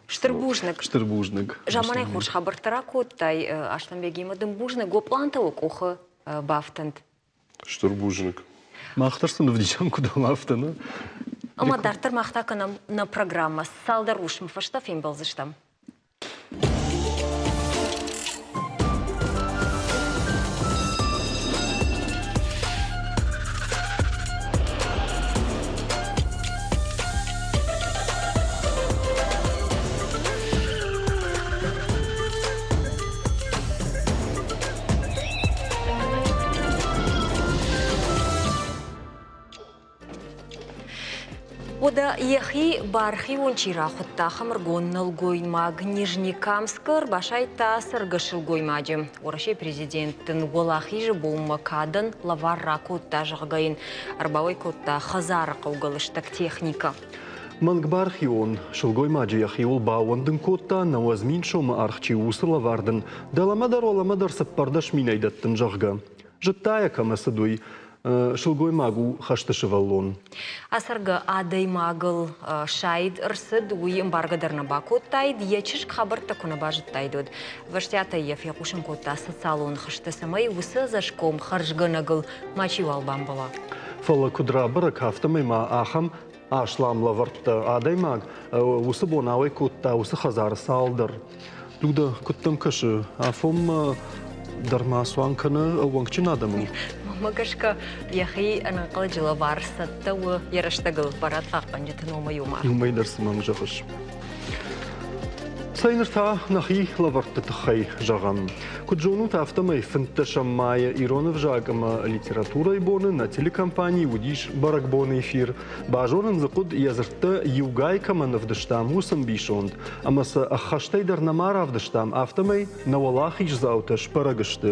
Стыр бузныг. Стыр бузныг. Заманай хорз хабӕрттӕ ракодтай, Аслӕнбегимӕ дын бузныг. Уӕ пълантӕ уӕ къухы бафтӕнт. Стыр бузныг. Мах дӕр сын ӕвдисӕн куыд уӕм, афтӕ нӕ? Ӕмӕ дарддӕр мах та кӕнӕм нӕ программӕ. Цалдӕр уысмы фӕстӕ фембӕлдзыстӕм. Уӕдӕ йӕхи бархион чи рахуыдта, ахӕм ӕргон нӕлгоймаг Нижнекамскы ӕрбасайдта ацӕргӕ сылгоймаджы. Уӕрӕсейы президент ын Уӕлахизы бонмӕ кадӕн лӕвар ракодта, зӕгъгӕ йын ӕрбауӕй кодта хӕдзары хъӕугӕ лыстӕг техникӕ. Мӕнгбархион сылгоймаджы йӕхиуыл баууӕндын кодта, 90 сомы аргъ чи у, уыцы лӕвар дын дӕлӕмӕ дӕр уӕлӕмӕ дӕр 14 минӕй дӕттын, зӕгъгӕ. Зыдта йӕ, кӕмӕ цыд, уый. Сылгоймаг у хӕсты сывӕллон. Ацӕргӕ адӕймагыл сайд ӕрцыд, уый ӕмбаргӕ дӕр нӕ бакодтаид, йӕ чызг хабӕрттӕ куы нӕ базыдтаид, уӕд. Ӕвӕстиатӕй йӕ фехъусын кодта социалон хызты, цӕмӕй уыцы ӕдзӕсгом хӕрзгӕнӕгыл мачиуал бамбӕла. Фӕлӕ куыд рабӕрӕг, афтӕмӕй ма ахӕм аслам лӕвӕрттӕ адӕймаг уыцы бон ауӕй кодта уыцы хӕдзары цалдӕр. Люда, куыд дӕм кӕсы, афонмӕ дӕр ма цуан кӕны ӕууӕнкджын адӕмыл? Мӕнмӕ гӕсгӕ, йӕхи ӕнӕнхъӕлӕджы лӕвар цӕттӕ у йӕ рӕстӕгыл барадхъахъхъӕнджыты номӕй уымӕ. Уымӕй дӕр цы мӕм зӕгъыс. Цӕй ныр та нӕхи лӕвӕртты тыххӕй зӕгъӕм. Куыд зонут, афтӕмӕй фынддӕсӕм майы ирон ӕвзаг ӕмӕ литературӕйы боны нӕ телекомпанийы уыдис бӕрӕгбоны эфир. Базонын дзы хъуыд, йӕ дзырдтӕ иугай кӕмӕн ӕвдыстам, уыцы ӕмбисонд. Ӕмӕ сӕ ӕххӕстӕй дӕр нӕма равдыстам, афтӕмӕй нӕ уӕлахиздзаутӕ сбӕрӕг сты.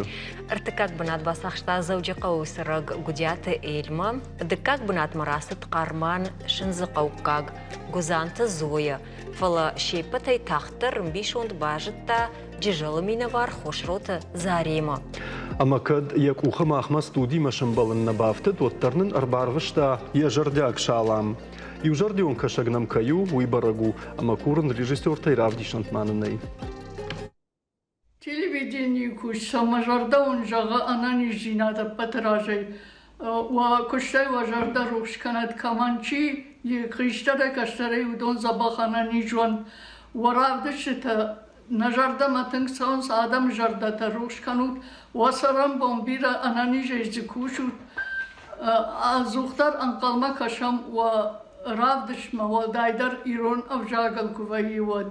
Ӕртыккаг бынат бацахста Дзӕуджыхъӕуы цӕрӕг Гуыдиаты Эльмӕ. Дыккаг бынатмӕ рацыд Хъарман Сындзыхъӕуккаг Гуыдзанты Зоя, фӕлӕ се ппӕтӕй тагъддӕр ӕмбисонд базыдта Джызӕлы минӕвар Хосроты Заремӕ. Ӕмӕ кӕд йӕ къухы махмӕ студимӕ сӕмбӕлын нӕ бафтыд, уӕддӕр нын ӕрбарвыста йӕ зӕрдиаг салам. Иузӕрдион кӕсӕг нӕм кӕй у, уый бӕрӕг у, ӕмӕ курын режиссертӕй равдисӕнт ма нын ӕй. Телевиденийы кусджытӕ мӕ зӕрдӕ уын зӕгъы ӕнӕниздзинад ӕппӕты разӕй. Уӕ куыстӕй уӕ зӕрдӕ рухс кӕнӕд, кӕмӕн чи и, хистӕрӕй-кӕстӕрӕй уыдон дзӕбӕх ӕнӕниз уӕнт. Уӕ равдыстытӕ нӕ зӕрдӕмӕ тынг цӕуынц, адӕмы зӕрдӕтӕ рухс кӕнут, уӕ цӕрӕнбон бирӕ ӕнӕнизӕй дзы кусут. Ӕдзухдӕр ӕнхъӕлмӕ кӕсӕм уӕ равдыстмӕ, уӕлдайдӕр ирон ӕвзагыл куы вӕййы, уӕд.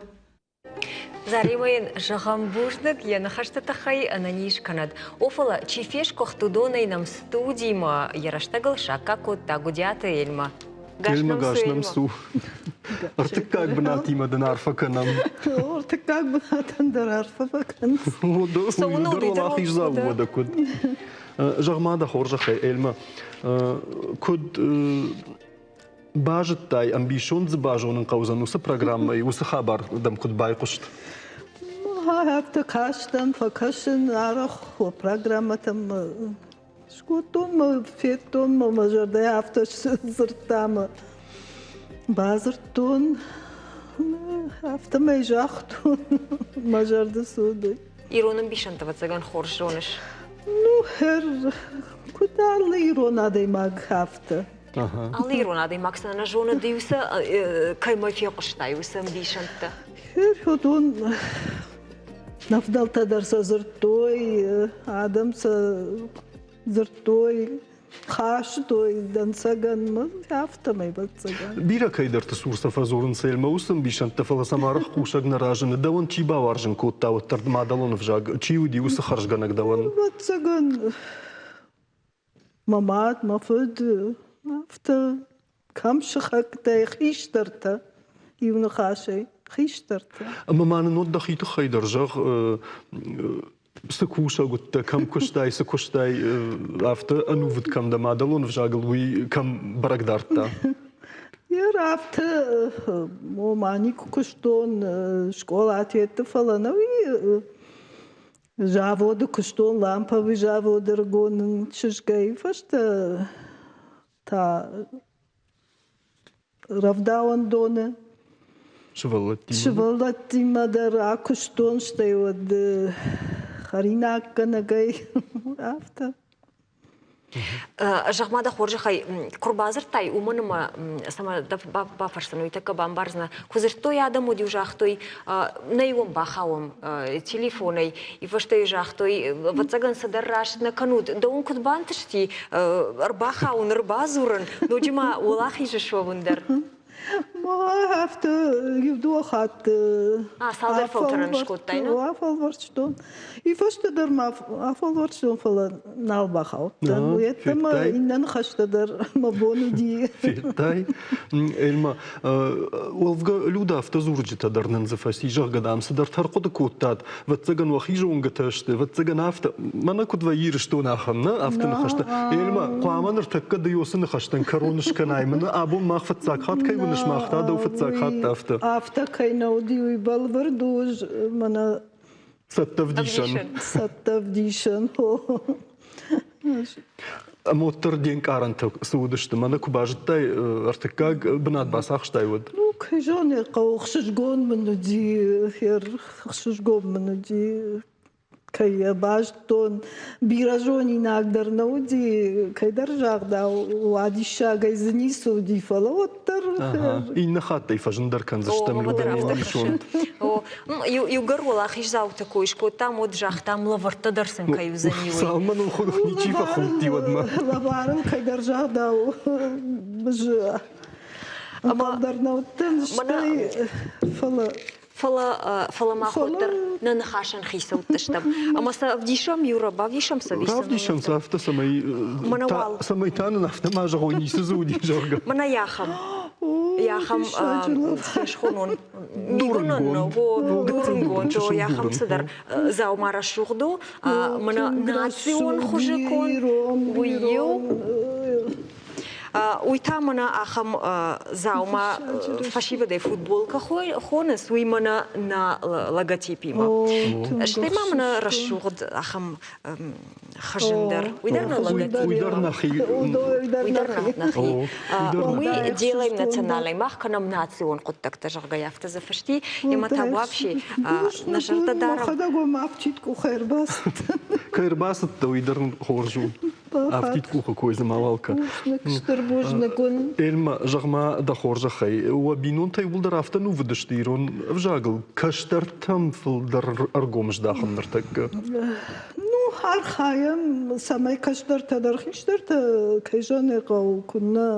Заремӕ йын зӕгъӕм бузныг йӕ ныхӕсты тыххӕй ӕнӕниз кӕнӕд. О, фӕлӕ чи фесгуыхт, уыдонӕй нӕм студимӕ йӕ рӕстӕгыл саккаг кодта Гуыдиаты Эльмӕ. Эльмӕ, гас нӕм цу. Ӕртыккаг бынатимӕ дын арфӕ кӕнӕм. Ӕртыккаг бынатӕн дӕр арфӕ фӕкӕнынц. Уый дӕр уӕлахиздзау уӕдӕ куыд. Зӕгъ-ма дӕ хорзӕхӕй, Эльмӕ, куыд Базыдтай, ӕмбисонд дзы базонын хъӕудзӕн уыцы программӕйы, уыцы хабар дӕм куыд байхъуыст? Афтӕ кастӕн, фӕкӕсын арӕх программӕтӕм скодтон мӕ, федтон мӕ, мӕ зӕрдӕ афтӕ дзырдта мӕ. Бадзырдтон, афтӕмӕй загътон, мӕ зӕрды цы уыд. Ирон ӕмбисӕндтӕ, ӕвӕццӕгӕн, хорз зоныс. Ну, куыд алы ирон адӕймаг, афтӕ. Алы ирон адӕймаг сӕ нӕ зоны, ды-иу сӕ кӕмӕ фехъуыстай, уыцы ӕмбисӕндтӕ? Уыдон нӕ фыдӕлтӕ дӕр сӕ дзырдтой, адӕм сӕ дзырдтой, хастой дӕнцӕгӕн, афтӕмӕй ӕвӕццӕгӕн. Бирӕ кӕйдӕрты цур сӕ фӕдзурынц Эльмӕ уыцы ӕмбисӕндтӕ, фӕлӕ сӕм арӕх хъусӕг нӕ разыны. Дӕуӕн чи бауарзын кодта уӕддӕр мадӕлон ӕвзаг? Чи уыди уыцы хӕрзгӕнӕг дӕуӕн? Ӕвӕццӕгӕн, Мӕ мад, мӕ фыд, афтӕ кӕм сыхӕгтӕй хистӕртӕ, иу ныхасӕй хистӕртӕ. Ӕмӕ ма нын уӕд дӕхи тыххӕй дӕр зӕгъ, цы кусӕг уыдтӕ, кӕм куыстай, цы куыстай, афтӕ ӕнувыд кӕм дӕ мадӕлон ӕвзагыл, уый кӕм бӕрӕг дардта? Ер афтӕ ома никуы куыстон скъолаты, фӕлӕ нӕуи Заводы куыстон ламповый заводы ӕрыгон чызгӕй фӕстӕ та рӕвдауӕндоны. Сывӕллӕттимӕ? Сывӕллӕттимӕ дӕр акуыстон, стӕй уӕд хӕринаггӕнӕгӕй афтӕ. Зӕгъ-ма дӕ хорзӕхӕй, куы рбадзырдтай, уымӕн ӕмӕ цӕмӕ дӕ бафӕрсын, уый тӕккӕ бамбардзынӕ. Куы дзырдтой адӕм, уӕд-иу загътой, нӕй уӕм бахауӕм телефонӕй. И фӕстӕ загътой, ӕвӕццӕгӕн цыдӕр раст нӕ кӕнут. Дӕуӕн куыд бантысти ӕрбахауын, ӕрбадзурын, ноджы ма уӕлахизы суӕвын дӕр? Афтӕ иу-дыууӕ хатты. Цалдӕр фӕлтӕрӕн скодтай, нӕ? Афӕлвӕрстон. И фӕстӕдӕр ма афӕлвӕрстон, фӕлӕ нал бахаудтӕн. Уӕдта иннӕ ныхӕстӕ дӕр мӕ бон уыди. Федтай? Эльма, уӕвгӕ Люда афтӕ дзурджытӕ дӕр нын дзы фӕци, зӕгъгӕ, дам, цыдӕртӕ ӕрхъуыды кодтат, Ӕвӕццӕгӕн уӕхи зонгӕтӕ сты, ӕвӕццӕгӕн афтӕ, мӕнӕ куыд вӕййы Ирыстон ахӕм, нӕ, афтӕ ныхӕстӕ. Эльма, хъуамӕ ныртӕккӕ ды уыцы ныхӕстӕн кӕрон скӕнай, мӕнӕ абон мах фыццаг хатт кӕй уыныс, мах та дӕу фыццаг хатт афтӕ. Афтӕ кӕй нӕ уыди, уый бӕлвырд у, мӕнӕ Цӕттӕ вдисӕн. Цӕттӕ вдисӕн, Ӕмӕ уӕддӕр де нкъарӕнтӕ цы уыдысты? Мӕнӕ куы базыдтай, ӕртыккаг бынат бацахстай, уӕд? Ну, кӕй зоны, хъӕуы ӕхсызгон мын уыди, ӕхсызгон мын уыди. Кӕй йӕ базыдтон, бирӕ зонинаг дӕр нӕ уыди, кӕйдӕр загъдау, уадиссагӕй дзы ницы уыди, фӕлӕ уӕддӕр. Иннӕ хаттӕй фӕзындӕр кӕндзыстӕм Людӕ сон. Иугӕр уӕлахиздзауты кой скодтам, уӕд загътам, лӕвӕрттӕ дӕр сын кӕй уыдзӕни, уый. Цалынмӕ ныл ничи фӕхудти, уӕдмӕ. Лӕварыл кӕйдӕр загъдау, ӕмӕ дӕр нӕ уыдтӕн, стӕй, фӕлӕ Фӕлӕ, фӕлӕ мах уӕддӕр нӕ ныхасӕн хицӕуттӕ стӕм. Ӕмӕ сӕ ӕвдисӕм, Юра, бавдисӕм сӕ Равдисӕм сӕ афтӕ, цӕмӕй, цӕмӕй та нын афтӕ ма зӕгъой, ницы дзы уыди, зӕгъгӕ. Мӕнӕ йахӕм. Йахӕм схонон. Дурынгонд. Дурынгонд, йахӕм цыдӕр дзаума рӕсугъд у. Мӕнӕ национ хуызы конд. Уый иу. Уый та мӕнӕ ахӕм дзаума фӕсивӕдӕй футболкӕ хонынц, уый мӕнӕ нӕ логотипимӕ. Стӕй ма мӕнӕ рӕсугъд ахӕм хызын дӕр. Уый дӕр нӕ логотип. Уый дӕр нӕхи. Уый дӕр нӕхи. Мы делаем национальный, мах кӕнӕм национ хъуыддӕгтӕ, зӕгъгӕ, афтӕ дзы фысти. Ӕмӕ та вообще нӕ зӕрдӕ дарӕм. Мӕхӕдӕг уӕм афтид къухӕй ӕрбацыдтӕн. Кӕй ӕрбацыдтӕ, уый дӕр хорз у. Афтид къухы кой дзы мауал кӕн. Стыр бузныг уын. Эльма, зӕгъ-ма дӕ хорзӕхӕй, уӕ бинонтӕ иууылдӕр афтӕ нувыд сты ирон ӕвзагыл, кӕстӕртӕм фылдӕр ӕргом здахын ныртӕккӕ? Ну, архайӕм, цӕмӕй кӕстӕртӕ дӕр хистӕртӕ, кӕй зӕгъын ӕй хъӕуы, куыннӕ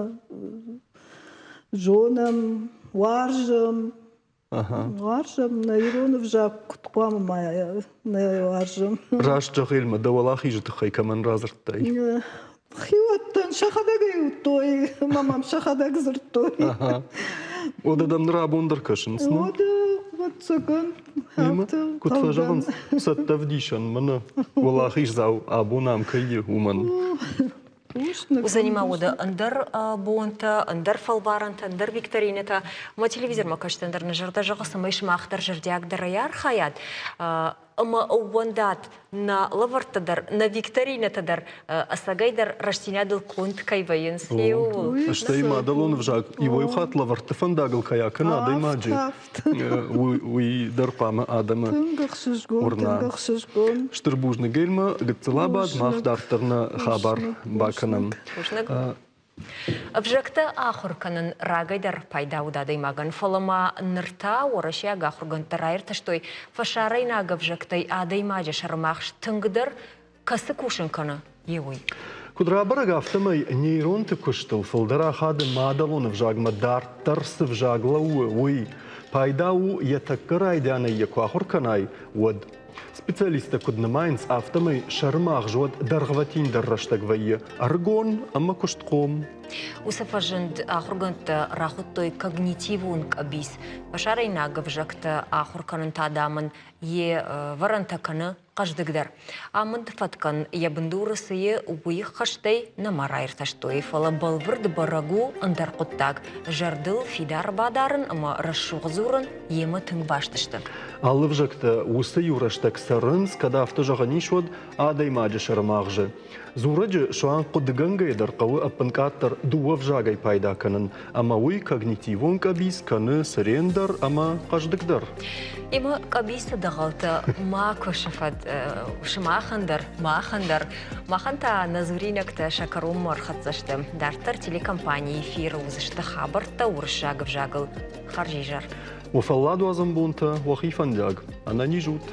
зонӕм, уарзӕм. Уарзӕм нӕ ирон ӕвзаг, куыд хъуамӕ ма нӕ уарзӕм. Раст зӕгъ, Эльма, дӕ уӕлахизы тыххӕй кӕмӕн радзырдтай? Хиуӕттӕн сӕхӕдӕг ӕй уыдтой, ӕмӕ мӕм сӕхӕдӕг дзырдтой. Уӕдӕ дӕм ныр абон дӕр кӕсынц, не? Уӕдӕ, ӕвӕццӕгӕн, афтӕ. Куыд фӕзӕгъынц, цӕттӕ ӕвдисӕн мӕнӕ уӕлахиздзау абон ам кӕй и, уымӕн. Уыдзӕни ма уӕдӕ ӕндӕр бонтӕ, ӕндӕр фӕлварӕнтӕ, ӕндӕр викторинӕтӕ. Мӕ телевизормӕ кӕсты ӕндӕр нӕ зӕрдӕ зӕгъы, цӕмӕй сымах дӕр зӕрдиагдӕрӕй архайат ӕмӕ ӕууӕндат нӕ лӕвӕрттӕ дӕр, нӕ викторинӕтӕ дӕр ӕцӕгӕйдӕр рӕстдзинадыл конд кӕй вӕййынц, ууыл. Стӕй мадӕлон ӕвзаг иуӕй хатт лӕвӕртты фӕндагыл кӕй акӕна адӕймаджы, уый дӕр хъуамӕ адӕмы Тынг ӕхсызгон, уырна. тынг ӕхсызгон. Стыр бузныг, Эльма, гыццыл абад, мах дарддӕр нӕ хабар бакӕнӕм. Бузныг. Ӕвзӕгтӕ ахуыр кӕнын рагӕй дӕр пайда уыд адӕймагӕн, фӕлӕ ма ныр та уӕрӕсейаг ахуыргӕндтӕ раиртӕстой, фӕсарӕйнаг ӕвзӕгтӕй адӕймаджы сӕрымагъз тынгдӕр кӕцы кусын кӕны, йе уый. Куыд рабӕрӕг, афтӕмӕй нейронты куыстыл фылдӕр ахады мадӕлон ӕвзагмӕ дарддӕр цы взаг лӕууы, уый. Пайда у, йӕ тӕккӕ райдианӕй йӕ куы ахуыр кӕнай, уӕд. Специалисттӕ куыд нымайынц, афтӕмӕй сӕрымагъз уӕд дӕргъвӕтиндӕр рӕстӕг вӕййы ӕрыгон ӕмӕ куыстхъом. Уыцы фӕзынд ахуыргӕндтӕ рахуыдтой когнитивон къӕбиц. Фӕсарӕйнаг ӕвзӕгтӕ ахуыр кӕнын та адӕмӕн йе вӕрӕнтӕ кӕны хъӕздыгдӕр. Амынд фӕткӕн йӕ бындуры цы и, уый хӕстӕй нӕма раиртӕстой, фӕлӕ бӕлвырд бӕрӕг у ӕндӕр хъуыддаг. Зӕрдыл фидар бадарын ӕмӕ рӕсугъд дзурын йемӕ тынг баст сты. Алы ӕвзӕгтӕ уыцы иу рӕстӕг цӕрынц, кӕд афтӕ зӕгъӕн ис, уӕд адӕймаджы сӕрымагъзы. Дзурӕджы суанг хъуыдыгӕнгӕйӕ дӕр хъӕуы ӕппынкъаддӕр дыууӕ взагӕй пайда кӕнын, ӕмӕ уый когнитивон къӕбиц кӕны цырендӕр ӕмӕ хъӕздыгдӕр. Ӕмӕ къӕбицы дӕгъӕлтӕ макуы сыфӕд сымахӕн дӕр, махӕн дӕр. Махӕн та нӕ дзуринӕгтӕ сӕ кӕронмӕ ӕрхӕццӕ сты. Дарддӕр телекомпанийы эфиры уыдзысты хабӕрттӕ уырыссаг ӕвзагыл. Хӕрзизӕр. Уӕ фӕлладуадзӕн бонтӕ уӕхи фӕндиаг. Ӕнӕниз ут!